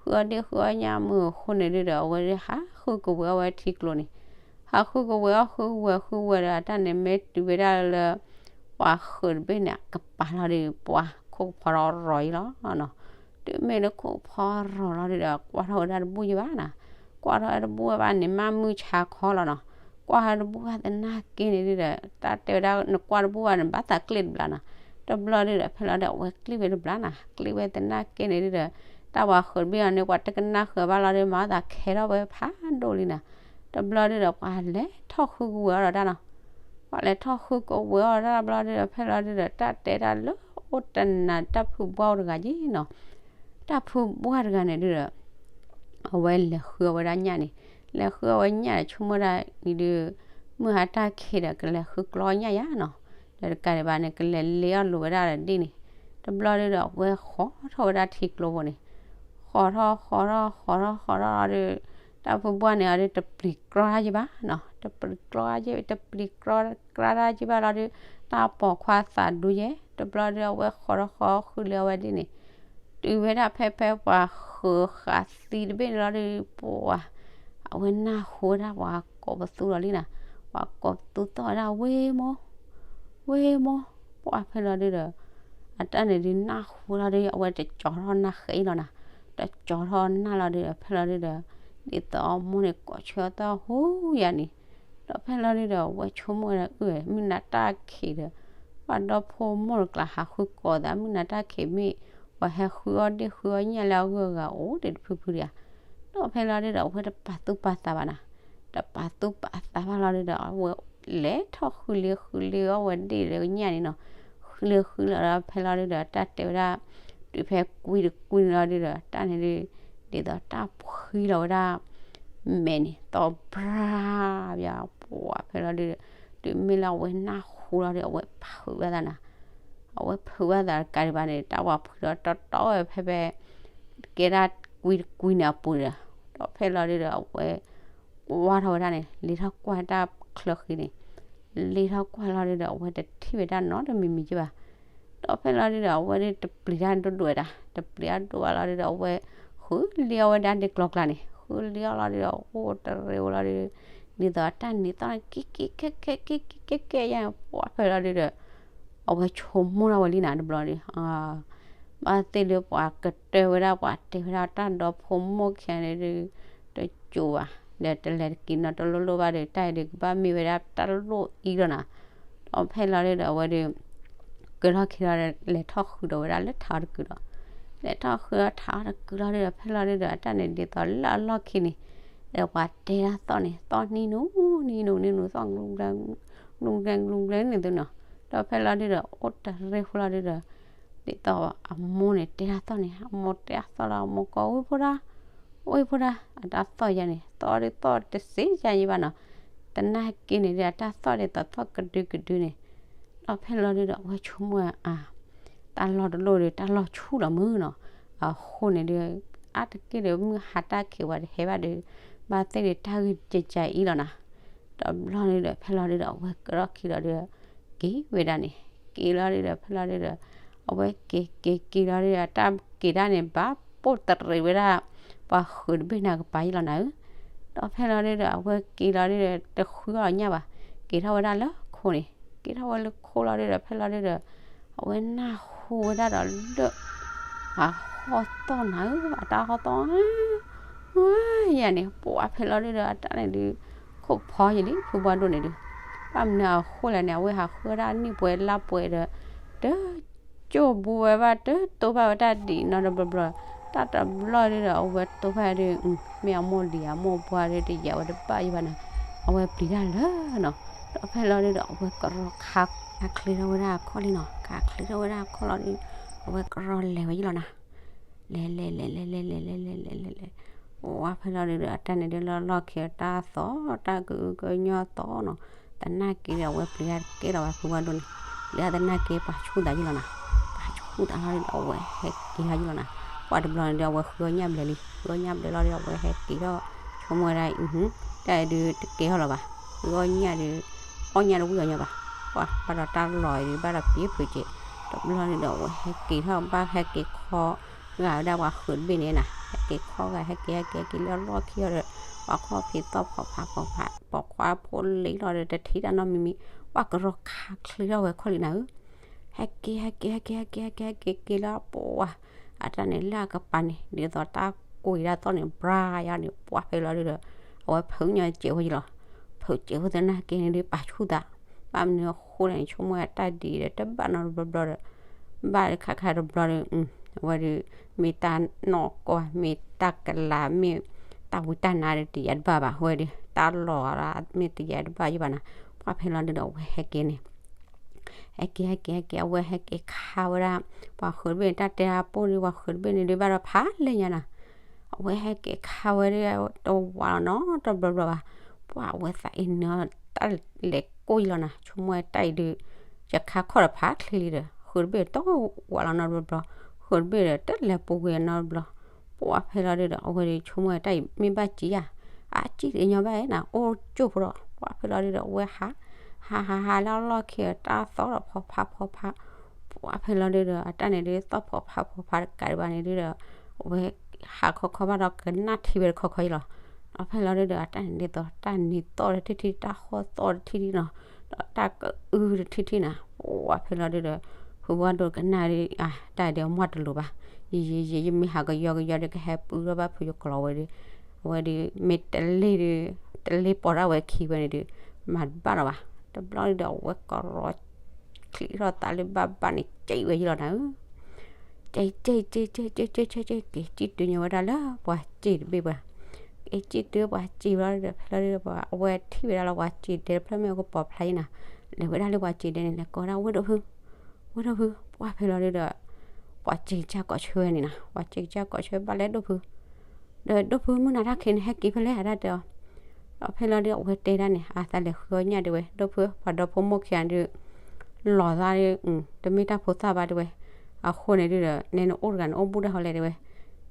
ဃုအီၣ်ဒ့ၣ်ဃုအီၣ်ညၣ်မုာ်အဃိန့ၣ်ဒုဒီး အဝဲဒၣ်ဟးဃုကဝဲၤအီၣ်ဝဲထံကျိန့ၣ် ဟးဃုကဝဲၤအီၣ်ဃုကဝဲၤဃုကဝဲၤဒီး အတၢ်န့ၣ်မ့ၢ်တုၤဝဲဒၣ်လၢ ပှၤဃုာ်တဘ့ၣ်န့ၣ် အကပၤလီၤဒီး ပှၤခိၣ်ကဖီထီၣ်ရီၤအံၤလီၤနီၤ. တုၤမ့ၢ်လၢခိၣ်ကဖီရီၤလီၤဒုဒီး ကွၢ်ထီၣ်ဝဲဒၣ်တဘူၣ်ယဘၣ်နီၤ. ကွၢ်ထီၣ်ဝဲတဘူၣ်ဘၣ်န့ၣ် မၤမုၢ်ဆါခီလီၤနီၤ. ကွၢ်ထီၣ်တဘူၣ်ဘၣ်သနာ်က့န့ၣ်ဒုဒီး တၢ်တဲဝဲဒၣ် နကွၢ်တဘူၣ်ဘၣ်န့ၣ် ဘၣ်သးကျ့ၣ်တဘျီနီၤ. တဘျီဒုဒီး ဖဲလီၤဒုဒီး အဝဲကျ့ၣ်ဝဲတဘျီနီၤ. ကျ့ၣ်ဝဲသနာ်က့န့ၣ်ဒုဒီး တၢ်ပှၤဃုာ်တဘ့ၣ်အီၤန့ၣ် ပှၤတကနၣ်ဃုာ်ဘၣ်လီၤဒီး မၤသးခဲထီၣ်ဝဲဖးဒိၣ်လံနီၤ. တဘျီဒုဒီး ပှၤလဲၤထီၣ်ဃုကဝဲၤအီၣ်ဒီးတၢ်နီၤ. ပှၤလဲၤထီၣ်ဃုကဝဲၤအီၣ်တၢ်တဘျီဒုဒီး ဖဲလီၤဒုဒီး တၢ်တဲတၢ်လၢအိၣ်တနၤ တၢ်ဖုဘှၢ်တဂၤက့နီၤ. တၢ်ဖုဘှၢ်တဂၤန့ၣ်ဒုဒီး အဝဲလဲၤဃုအီၣ်ဝဲဒၣ်ညၣ်န့ၣ်, လဲၤဃုအီၣ်ဝဲညၣ်ဒီး ဆိကမိၣ်ဒၣ်အံၤဒုး မုၢ်ဟါတၢ်ခံးဒီး ကလဲၤဃုကျီညၣ်ယါနီၤ. ဒီးတကးဒံးဘၣ်န့ၣ် ကလဲၤလ့အီၣ်လိာ်ဝဲဒၣ်ဒီးဒ့ၣ်န့ၣ်, တဘျီဒုဒီး အဝဲဃီထီၣ်ဝဲဒၣ်ထံကျိပူၤန့ၣ်, ဃီထီၣ်ဃီထီၣ်ဃီထီၣ်ဃီထီၣ်ဒီး တၢ်ဖုဘှၢ်န့ၣ်အီၤဒုး တပျံၤကြီတၢ်ယဘၣ်နီၤ, တပျံၤကြီ, တပျံၤကြီတၢ်ယဘၣ်လီၤဒုး တၢ်ပိာ်ခွါသးဒူယဲ, တဘျီဒုး အဝဲဃီထီၣ်ဃီဃုလ့အီၣ်ဝဲဒ့ၣ်န့ၣ် တုၤဝဲဒၣ်ဖဲဖဲပှၤဃုာ်ဃာ်သံတဘ့ၣ်န့ၣ်လီၤဒုး ပှၤ အဝဲနၢ်ဟူဝဲဒၣ်ပှၤကိးပသူလီၤလံနီၤ, ပှၤကိးပသူသီၣ်ဝဲဒၣ် ဝ့ၢ်မိၢ်, ဝ့ၢ်မိၢ်, ပှၤဖဲလီၤဒုးဒီး အတၢ်န့ၣ်ဒုးနၢ်ဟူလီၤဒုး အဝဲတကၠီၤထီၣ်နၢ်ဃဲအံၤလီၤနီၤ, တကၠီၤထီၣ်နၢ်လီၤဒုးဒီး ဖဲလီၤဒုးဒီး ဒ်သိးအမိၢ်န့ၣ် ကိးဆၢအသီၣ်ဟူယၤန့ၣ်, ဒီးဖဲလီၤဒုးဒီး အဝဲဆိကမိၣ်ဝဲဒၣ်အၢ မုၢ်နၤတၢ်ခံးဒီး ပှၤဒီဖိမိၢ်တကျါဟးဃုကိးသး မုၢ်နၤတၢ်ခံးမ့ၢ် ပှၤဟဲဃုအီၣ်ဒ့ၣ်ဃုအီၣ်ညၣ်လၢအဂုၤအဂၤအိၣ်ဒံးတဖုဖုဒံးဧါ. ဒီးဖဲလီၤဒုးဒီး အဝဲတပာ်သူၣ်ပာ်သးဘၣ်နီၤ, တပာ်သူၣ်ပာ်သးဘၣ်လီၤဒုးဒီး အဝဲလဲၤထီၣ်ဃုလ့ဃုလ့အီၣ်ဝဲဒ့ၣ်ဒီးညၣ်န့ၣ်နီၤ, ဃုလ့ဃုလ့ဒီး ဖဲလီၤဒုးဒီး တၢ်တဲဝဲဒၣ် တုၤဖဲကွံတကွံန့ၣ်လီၤဒုးဒီး တၢ်န့ၣ်ဒုး ဒ်သိးတၢ်ဖှံလီၤဝဲဒၣ် မဲာ်န့ၣ် သီၣ်ဘြၣ်ဘၣ် ပှၤဖဲလီၤဒုးဒီး တုၤမ့ၢ်လၢအဝဲနၢ်ဟူလီၤဒုး အဝဲဖုးဘၣ်သးနီၤ, အဝဲဖုးဘၣ်သးတကးဒံးဘၣ်န့ၣ် တၢ်ပှၤဖှံဒီးတီတီဝဲဖဲဖဲ ကဲဒၣ်ကွံတကွံန့ၣ်အပူၤဒီး ဒီးဖဲလီၤဒုးဒီး အဝဲကွၢ်ထီၣ်ဝဲဒၣ်န့ၣ် လ့ထီၣ်ကွၢ်တၢ်ချၢဃံန့ၣ်, လ့ထီၣ်ကွၢ်လီၤဒုးဒီး အဝဲတထံၣ်ဝဲဒၣ်နီတမံၤမံၤက့ဘၣ်. ဒီးဖဲလီၤဒုးဒီး အဝဲဒုးတပျံၤတၢ်ဒိၣ်ဒိၣ်ဝဲဒၣ်, တပျံၤတၢ်ဒိၣ်ဘၣ်လီၤဒုးဒီး အဝဲဃုလ့အီၣ်ဝဲဒၣ်ဒ့ၣ်ကျီကျါန့ၣ်, ဃုလ့အီၣ်လီၤဒုးဒီး အိၣ်တရံးဝဲလီၤဒုး ဒ်သိးတၢ်န့ၣ်သီၣ်န့ၣ် က့က့ကဲကဲ က့က့ကဲကဲယါန့ၣ် ပှၤဖဲလီၤဒုးဒီး အဝဲဆိကမိၣ်ထီၣ်ဝဲလံနီၤ တဘျီဒုး ဘၣ်သ့ၣ်ဒုးပှၤကတၢၢ်ဝဲဒၣ် ပှၤတဲဝဲဒၣ်တၢ်ဒီဖိမိၢ်ခံဂၤန့ၣ်ဒုး တစိၤဘၣ်, ဒီးတလဲၤတက့ၤနီတလိၣ်လိၣ်ဘၣ်ဒီး တၢ်အံၤဒုးကဘၣ်မ့ၢ်ဝဲဒၣ်တၢ်လိၣ်အံၤလီၤနီၤ. ဒီးဖဲလီၤဒုးဒီး အဝဲဒုး ကလီၢ်ခံဒီး လဲၤထီၣ်ဃုာ်ဒီးဝဲဒၣ်လၢထးအီၤတကုာ်ဒီး, လဲၤထီၣ်ဃုာ်ဒီးထးအီၤတကုာ်လီၤဒုးဒီး ဖဲလီၤဒုးဒီး အတၢ်န့ၣ်ဒ်သိးလၢအလီၢ်ခံန့ၣ် ဒီးပှၤတဲတၢ်သီၣ်န့ၣ် သီၣ်နံၤနူၤ နံၤနူၤ နံၤနူၤ သီၣ် ကျူကျဲ ကျူကျဲ ကျူကျဲန့ၣ်သုနီၤ. ဒီးဖဲလီၤဒုးဒီး အိၣ်တရံးဃီလီၤဒုးဒီး ဒ်သိးအမိၢ်န့ၣ်တဲတၢ်သီၣ်န့ၣ် အမိၢ်တဲတၢ်သီၣ်လီၤ အမိၢ်ကိးဝဲဖိဒၣ် ဝဲဖိဒၣ် အတၢ်သီၣ်ယါန့ၣ် သီၣ်ဒုးသီၣ်တစ့ယါယံဘၣ်နီၤ. သနာ်က့န့ၣ်ဒုး အတၢ်သီၣ်ဒ်သိးသီၣ်ကဒုကဒုန့ၣ် ဒီးဖဲလီၤဒုးဒီး အဝဲဆိကမိၣ်အါ တၢ်လီၢ်တလိၣ်ဒီး တၢ်လီၢ်ဆူၣ်လီၤမုၢ်နီၤ. အဃိန့ၣ်ဒုး အါတက့ၢ်ဒီး မုၢ်ဟါတၢ်ခံးဝဲတဟဲဘၣ်ဒီး ဘၣ်သ့ၣ်ဒီးတၢ်ဂ့ၢ်ကကၤအံၤလီၤနီၤ. ဒီးဘျီဒုးဒီး ဖဲလီၤဒုးဒီး အဝဲကရီၢ်ခံလီၤဒုး က့ၤဝဲဒၣ်န့ၣ် က့ၤလီၤဒုးဒီး ဖဲလီၤဒုးဒီး အဝဲက့ၤက့ၤက့ၤလီၤဒုးဒီး တၢ်က့ၤတၢ်န့ၣ် ဘၣ်ပိၢ်တရံးဝဲဒၣ် ပှၤဃုာ်တဘ့ၣ်န့ၣ်ကပၤယံလီၤနၤဧၢ. ဒီးဖဲလီၤဒုးဒီး အဝဲက့ၤလီၤဒုးဒီး တဃုအီၣ်ညၣ်ဘၣ်, က့ၤထီၣ်ဝဲဒၣ်လၢခိန့ၣ်, က့ၤထီၣ်ဝဲလၢခိလီၤဒုးဒီး ဖဲလီၤဒုးဒီး အဝဲနၢ်ဟူဝဲဒၣ်ဒီးလၢ အဟီၣ်သီၣ်နၤဧၢ အတၢ်ဟီၣ်သီၣ် ယၤန့ၣ် ပှၤဖဲလီၤဒုးဒီး အတၢ်န့ၣ်ဒုး ခိၣ်ဖီယံလံ ဖုဘှၢ်ဒိၣ်န့ၣ်ဒုး ဘၣ်မနုၤအဃိလဲၣ်န့ၣ် အဝဲဟးဃုဝဲဒၣ်နံၣ်ပှဲၤလါပှဲၤဒီး တ ကၠိၣ်ဘူးဝဲဘၣ်တတိၢ်ဘၣ်ဝဲတၢ်ဒံးနီတဘျီဘျီ, တၢ်တဘျီဒုးဒီး အဝဲတိၢ်ဘၣ်ဒုး မ့ၢ်အမိၢ်လံၤအမိၢ်ပှၢ်ဒုး တယာ်ဝဲတဘၣ်ယဘၣ်နီၤ, အဝဲပျံၤတၢ်လၢနီၤ, ဒီးဖဲလီၤဒုးဒီး အဝဲကရီခါ ခါချ့ထီၣ်ဝဲဒၣ်အခီၣ်လံနီၤ, ခါချ့ထီၣ်ဝဲဒၣ်အခီၣ်လီၤဒုး အဝဲကရီလဲၤဝဲယလီၤနီၤ, လဲၤလဲၤလဲၤလဲၤလဲၤလဲၤလဲၤလဲၤလဲၤလဲၤ ဝဲဖဲလီၤဒုးဒီး အတၢ်န့ၣ်ဒုးလၢလီၢ်ခံအတၢ်သီၣ် တၢ်ကအုကညီသီၣ်နီၤ, သနာ်က့ဒီး အဝဲပျံၤတၢ်တကဲလီၤဝဲဖုဘှၢ်ဒိၣ်န့ၣ်, ပျံၤတၢ်သနာ်က့ ပှၤဆူၣ်သးယလီၤနီၤ, ပှၤဆူၣ်သးလီၤဒုးဒီး အဝဲဟဲက့ၤထီၣ်ယလီၤနီၤ, ပှၤတဘျီန့ၣ်ဒီး အဝဲဃုအီၣ်ညၣ်ဘျဲးလံ, ဃုအီၣ်ညၣ်ဘျဲးလီၤဒီး အဝဲဟဲက့ၤထီၣ်, ဆိကမိၣ်ဝဲဒၣ်, တၢ်အံၤဒုးတကဲထီၣ်လၢၤဘၣ်, ဃုအီၣ်ညၣ်ဒီး, အီၣ်ညၣ်တဝံၣ်အီၤညီဘၣ်, ပှၤဘၣ်ဒီးတၢ်လီၢ်အံၤဒုး ဘၣ်ဒီးပံဖုးက့ၤ, တဘျီန့ၣ်ဒီး အဝဲဟဲက့ၤထီၣ်ဘၣ် ဟဲက့ၤခီဂာ်ဝဲဒၣ်ပှၤဃုာ်တဘ့ၣ်န့ၣ်နၤ, ဟဲက့ၤခီဂာ် ဟဲက့ၤ ဟဲက့ၤ ဟဲက့ၤလၢအလီၢ်ခံအီၤဒီး, ပှၤခီၣ်ဖံးသီၣ်ဖီဖးဖီဖး ပိာ်ခွါဖိလံလီၤဒီး တထံၣ်တၢ်နီတမံၤမံၤ, ပှၤကရီခးချ့ထီၣ်ဝဲခီၣ်လံနၤဧၢ ဟဲက့ၤ ဟဲက့ၤ ဟဲက့ၤ ဟဲက့ၤ ဟဲက့ၤ ဟဲက့ၤ က့ၤလၢပှၤ, အတၢ်န့ၣ်လၢအကပၤန့ၣ် ဒ်သိးတၢ်ကွံာ်တၢ်သီၣ်န့ၣ် ဘြၤယါန့ၣ် ပှၤဖဲလီၤဒုဒီး, အဝဲဖုးညီစဲးဝဲယလီၤ, ဖုးစဲးဝဲသနာ်က့န့ၣ်ဒုး ပာ်ဆူၣ်သး, ဘၣ်မနုၤအဃိလဲၣ်န့ၣ် ဆိကမိၣ်ဝဲတၢ်ဒ်ဒီး တဘၣ်နီတဘျီဘျီဒီး, ဘၣ်ခါခါတဘျီဒီး, အဝဲဒုး, မ့ၢ်တၢ်နီၢ်ကီၢ် မ့ၢ်တၢ်ကလၤ မ့ၢ်တၢ်ဝံတၢ်နါဒီး တယၤတဘၣ်ဘၣ်, အဝဲဒုး တၢ်လီၤမ့ၢ်တယၤတဘၣ်ယဘၣ်နၤ, ပှၤဖဲလီၤဒုဒီး အဝဲဟဲက့ၤန့ၣ် ဟဲက့ၤ ဟဲက့ၤ ဟဲက့ၤ အဝဲဟဲက့ၤခးဝဲဒၣ်, ပှၤဃုာ်တဘ့ၣ်န့ၣ် တၢ်တဲအပိၢ်ဒီး ပှၤဃုာ်တဘ့ၣ်န့ၣ်ဒုး ဘၣ်ဒီးဖးလဲၢ်ညါနၤ, အဝဲဟဲက့ၤခးဝဲဒၣ်တဝးလီၤနီတဘျီဘျီဘၣ်, ပှၤအဝဲသးအံၤနၢတၢ်လဲၤကိၢ်ယလီၤနၤ, ဆိကမိၣ်ဝဲတၢ်အံၤဒုး, ယခါခီၣ်ဒီးဖးချ့လံဒီး ဃုာ်တဘ့ၣ်တဝးလီၤနီတဘျီဘျီ, ဃုာ်တဘ့ၣ်ဒီးတလဲၤပူၤကွံာ်နီတဘျီ, ပှၤဖဲလီၤဒုဒီး အဝဲဒုးဆိကမိၣ်ဝဲတၢ်အံၤမ့ၢ်ဘၣ်စံးယါ အစံၣ်တညီဘၣ်နၤ အိၣ်ကၠိၢ်ဖိဒီး ပှၤဖဲလီၤဒုဒီး အဝဲဟး, ဟးဟးဟးလၢအလီၢ်ခံတၢ်သီၣ်ဒီးဖီဖးဖီဖး, ပှၤဖဲလီၤဒုဒီး အတၢ်န့ၣ်ဒုး သီၣ်ဖီဖးဖီဖးတကးဒံးဘၣ်န့ၣ်ဒုဒီး, အဝဲဟးခီခီဘၣ်ဒီးကနၣ်ထံဝဲတခီခီအံၤလီၤ, ဒီးဖဲလီၤဒုဒီး အတၢ်န့ၣ်ဒ်သိး တၢ်နံၤသီၣ်တထံၣ်ထံၣ် တၢ်ဃီၣ်သီၣ်တထံၣ်ထံၣ်နီၤ, ဒီးတၢ်ကအုတထံၣ်ထံၣ်နၤ, ပှၤဖဲလီၤဒုဒီး, ဖုဝါဒိၣ်ကနၣ်ဒု, တၢ်ဒုးအမွၢ်တလိၤဘၣ်, ယံာ်ယံာ်ယံာ် ယမ့ၢ်ဟးကယီကယီဒီး ကဟဲပုၢ်ထီၣ်ဘၣ်ဖုယကျိၤဝဲဒီး, အဝဲဒုး မ့ၢ်တလ့ၣ်ဒုး, တလ့ၣ်ပိာ်ထီၣ်ဝဲခံဝဲန့ၣ်ဒုး, မၤတဘၣ်လီၤဘၣ်, တဘျီဒုဒီး အဝဲကရီ ချံးထီၣ်သးလၢဘၣ်ဘၣ်န့ၣ် ကဲဝဲယလီၤနၤဧၢ, ကဲကဲကဲကဲ ကဲကဲကဲ က့ၤစံၣ်တုၤညီဝဲဒၣ်လၢပှၤစံၣ်တဘ့ၣ်ပှၤ, က့ၤစံၣ်တုၤပှၤစံၣ်ဘျီဒီး ဖဲလီၤဒုဒီး အဝဲထံၣ်ဝဲဒၣ်လၢပှၤစံၣ်ဒဲတဖျၢၣ်မ့ၢ်အကပီၤဖျါယံၤနၤ, လဲၤဝဲဒၣ်လၢပှၤစံၣ်ဒဲန့ၣ် လဲၤကိးဝဲဒၣ် ဝ့ၢ်ဒိၣ်ဖု, ဝ့ၢ်ဒိၣ်ဖု, ပှၤဖဲလီၤဒုဒီး, ပှၤစံၣ်ကစၢ်ကိးဆၢဝဲန့ၣ်နၤ, ပှၤစံၣ်ကစၢ်ကိးဆၢဘၣ်လၢဒိၣ်ဖု ဒီးဒိၣ်ဖုမုၢ်နၤတၢ်ခံးန့ၣ် ဟဲက့ၤဖဲလဲၣ် အတၢ်တဲအီၤ, ဒီးဖဲလီၤဒုဒီး အဝဲတဲဒၣ်န့ၣ် အသးလဲၤဃုအီၣ်ညၣ်တဲဝဲ, ဒိၣ်ဖု ပှၤဒီဖိမိၢ်ခံဂၤဒုး, လီၤသးဒုး, တမ့ၢ်တၢ်ဖိသၣ်ဘၣ်တဲဝဲ, အဃိန့ၣ်ဒုဒီး နဲနအိၣ်တဂၤန့ၣ် အိၣ်ဘူးတၢ်ဟီလဲၣ်တဲဝဲ,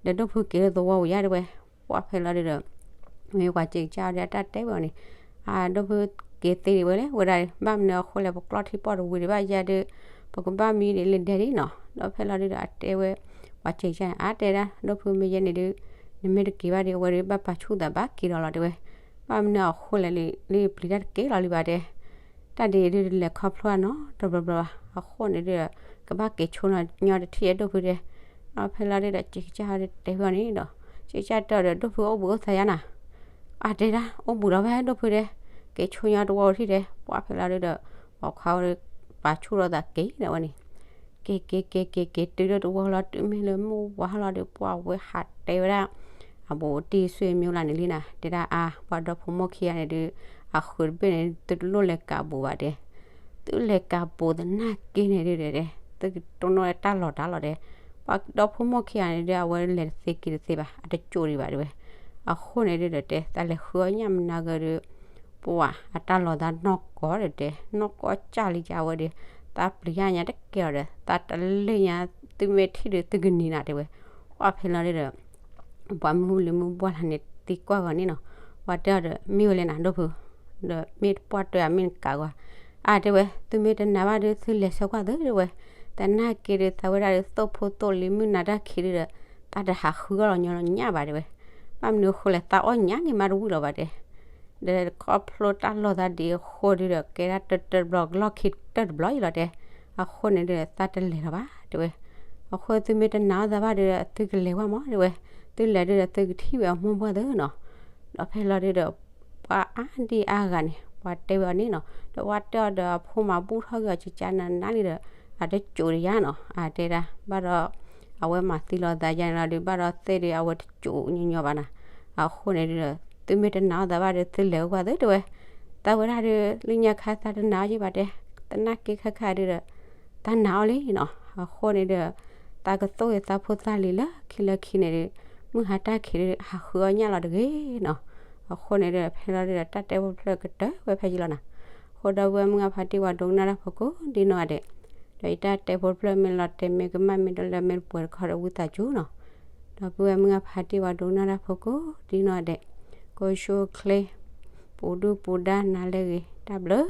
ဒီးဒိၣ်ဖုက့ၤလၢသဝီပူၤယါတဲဝဲ, ပှၤဖဲလီၤဒုဒီး မ့ၢ်ပှၤစံၣ်ကစၢ်ဒုးအတၢ်တဲဝဲအီၤန့ၣ်, အဒိၣ်ဖုက့ၤသ့ဒံးဝဲလဲၣ် ဝဲဒၣ်, ဘၣ်မနုၤအဃိလဲၣ် ပကျီထံပီၣ်တဝံၤဒံးဘၣ်ယါဒုး, ပကဘၣ်မံဒံးလၢဒဲဒံးနီၤ, ဒီးဖဲလီၤဒုဒီး အတဲဝဲ, ပှၤစံၣ်ကစၢ်န့ၣ် အတဲဒၣ် ဒိၣ်ဖုမ့ၢ်ယဲန့ၣ်ဒုး, နမ့ၢ်တက့ၤဘၣ်ဒီး အဝဲဒုးဘၣ်ပာ်ဆူၣ်သးဘၣ်က့ၤဒီးလီၤတဲဝဲ, ဘၣ်မနုၤအဃိလဲၣ်လံ လံပျံၤတၢ်တက့ၤလီၤလံဘၣ်တဲ တၢ်ဒ်အံၤဒုးတလဲၤခီဖျိအနီတဘျီဘျီဘၣ်, အဃိန့ၣ်ဒုးဒီး ကဘၣ်က့ၤဆိနီၤညီတထံၣ်အဒိၣ်ဖုတဲ, ဒီးဖဲလီၤဒုဒီး စံၣ်ကစၢ်တဲဝဲအီၤန့ၣ်ဒီး, စံၣ်ကစၢ်တဲအီၤဒီး ဒိၣ်ဖုအိၣ်ဘှံးအိၣ်သါယါနၤ, အတဲဒၣ် အိၣ်ဘှံးဒီးဝဲဒိၣ်ဖုတဲ, က့ၤဆိညီတဝီထံၣ်တဲ, ပှၤဖဲလီၤဒုဒီး, ပှၤခွါဝဲဒုး, ပာ်ဆူၣ်ထီၣ်သးက့ၤဒီးဝဲန့ၣ် က့ၤက့ၤက့ၤက့ၤက့ၤတုၤလၢတဝီလီၤ တုၤမ့ၢ်လၢမုၢ်ဝါလီၤဒီး ပှၤဝဲဟးတဲဝဲဒၣ်, အဘူးတံၢ်ဆွေမျိုးလၢန့ၣ်လံနၤ တဲဒၣ်အါ ပှၤဒီဖိမိၢ်ခံဂၤန့ၣ်ဒုး, အဃုာ်တဘ့ၣ်န့ၣ် သုတလိၣ်လဲၤကးဘူးဘၣ်တဲ, သုလဲၤကးဘူးသနာ်က့န့ၣ်ဒုးတဲ, သုကတိၢ်နီၣ်တၢ်လီၤတၢ်လီၤတဲ, ပှၤဒီဖိမိၢ်ခံဂၤန့ၣ်ဒုး အဝဲလဲၤတသ့က့ၤတသ့ဘၣ် အတကိးဒံးဘၣ်တဲဝဲ, အဃိန့ၣ်ဒုးဒီးတဲ သးလဲၤဃုအီၣ်ညၣ်မနၤဂၤဒီး ပှၤအတၢ်လီၤသးနီၢ်ကီၢ်ဒီးတဲ, နီၢ်ကီၢ်ကၢ်လံကၢ်ဝဲဒီး, သးပျံၤညါညါတကဲလီၤဒီး သးတလ့ၣ်ညါ, သုမ့ၢ်ထံၣ်ဒီးသုကနံၤနၤတဲဝဲ, ပှၤဖဲလီၤဒုဒီး, ပှၤမုၢ်လံမုၢ်ဘှၢ်လၢန့ၣ်သံကွၢ်ဂီၤန့ၣ်နီၤ, ပှၤတဲအီၤဒီး မ့ၢ်ဝဲလဲၣ်နၤဒိၣ်ဖု, ဒီးမ့ၢ်တပှၢ်တၢၢ်ဧါ မ့ၢ်နကးဂီၤ, အါတဲဝဲ သုမ့ၢ်တနာ်ဘၣ်ဒီး သုလဲၤဆၢကွၢ်သုတဲဝဲ, သနာ်က့ဒီး သးဝဲဒၣ်ဒီးသိၣ်ဖိသိၣ်လံၤမုၢ်နၤတၢ်ခံးဒုဒီး, သးတဟးဃုအီၣ်လီၤညီလီၤညၣ်ဘၣ်တဲဝဲ, ဘၣ်မနုၤအဃိလဲၣ် သးအီၣ်ညၣ်န့ၣ်မးတဝံၣ်လီၤဘၣ်တဲ ဒီးခီဖျိတၢ်လီၤသးဒ်အဃိဒုဒီး ကဲဒၣ်တၢၢ်တၢၢ်တဘျီ ကလီၢ်ခံတၢၢ်တဘျီအံၤလီၤတဲ, အဃိန့ၣ်ဒုဒီး သးတလဲၤလီၤဘၣ်တဲဝဲ, အဃိသုမ့ၢ်တနာ်အီၣ်သးဘၣ်ဒုဒီး သုကလဲၤဝဲမးတဲဝဲ, သုလဲၤဒုဒီး သုကထံၣ်ဝဲအမိၢ်ပှၢ်သုနီၤ, ဒီးဖဲလီၤဒုဒီး ပှၤအါဒံအါဂၤန့ၣ် ပှၤတဲဝဲအီၤန့ၣ်နီၤ, ဒီးပှၤတဲအီၤဒီး အဖိမၤဘူၣ်ထီၣ်က့ၤအီၤ ကကနၤနၤန့ၣ်ဒီး အတကိးဒံးယါနီၤ, အတဲဒၣ် ဘၣ်ဒီး အဝဲမၤသံလီၤသးယါန့ၣ်လီၤဒုး ဘၣ်ဒီးသ့ၣ်ဒုး အဝဲတကိးညီညီဘၣ်နီၤ, အဃိန့ၣ်ဒုဒီး သုမ့ၢ်တနာ်အီၣ်သးဘၣ်ဒီး သုလဲၤကွၢ်သုတဲဝဲ, သးဝဲဒၣ်ဒုး လၢညါခါသးတနာ်အီၣ်ယံၤဘၣ်တဲ, သနာ်က့ခါခါဒုဒီး သးနာ်အီၣ်လံနီၤ, အဃိန့ၣ်ဒီး သးကသိၣ်က့ၤသးဖိသၣ်လံၤလၢခံလၢခံန့ၣ်ဒုး မုၢ်ဟါတၢ်ခံးဒုး ဟးဃုအီၣ်ညၣ်လီၤတဂ့ၤနီၤ, အဃိန့ၣ်ဒီး ဖဲလီၤဒုဒီး တၢ်တဲဖိတဖျၢၣ်ကတၢၢ်ဝဲဖဲယံၤလီၤနီၤ, အဃိဒီပုၢ်ဝဲၢ်မုၢ်ဂၢ်ဖါတံၢ် ပှၤဒိကနၣ်တၢ်ဖိကိးဒ်နီၢ်ဂၤဒဲး, ဒီးယတၢ်တဲဖိတဖျၢၣ်မ့ၢ်လီၤတဲာ်မ့ၢ်ကမၣ်မ့ၢ်တလၢမ့ၢ်တပှဲၤတခီဒီး ဝံသးစူၤနီၤ ဒီပုၢ်ဝဲၢ်မုၣ်အဖါတံၢ် ပှၤဒိကနၣ်တၢ်ဖိကိးဒံနီၢ်ဒဲး, ကိးဆူၣ်ချ့, ပူၤဒုၣ်ပူၤဒါနၤလၢအဂ့ၤ, တၢ်ဘျုး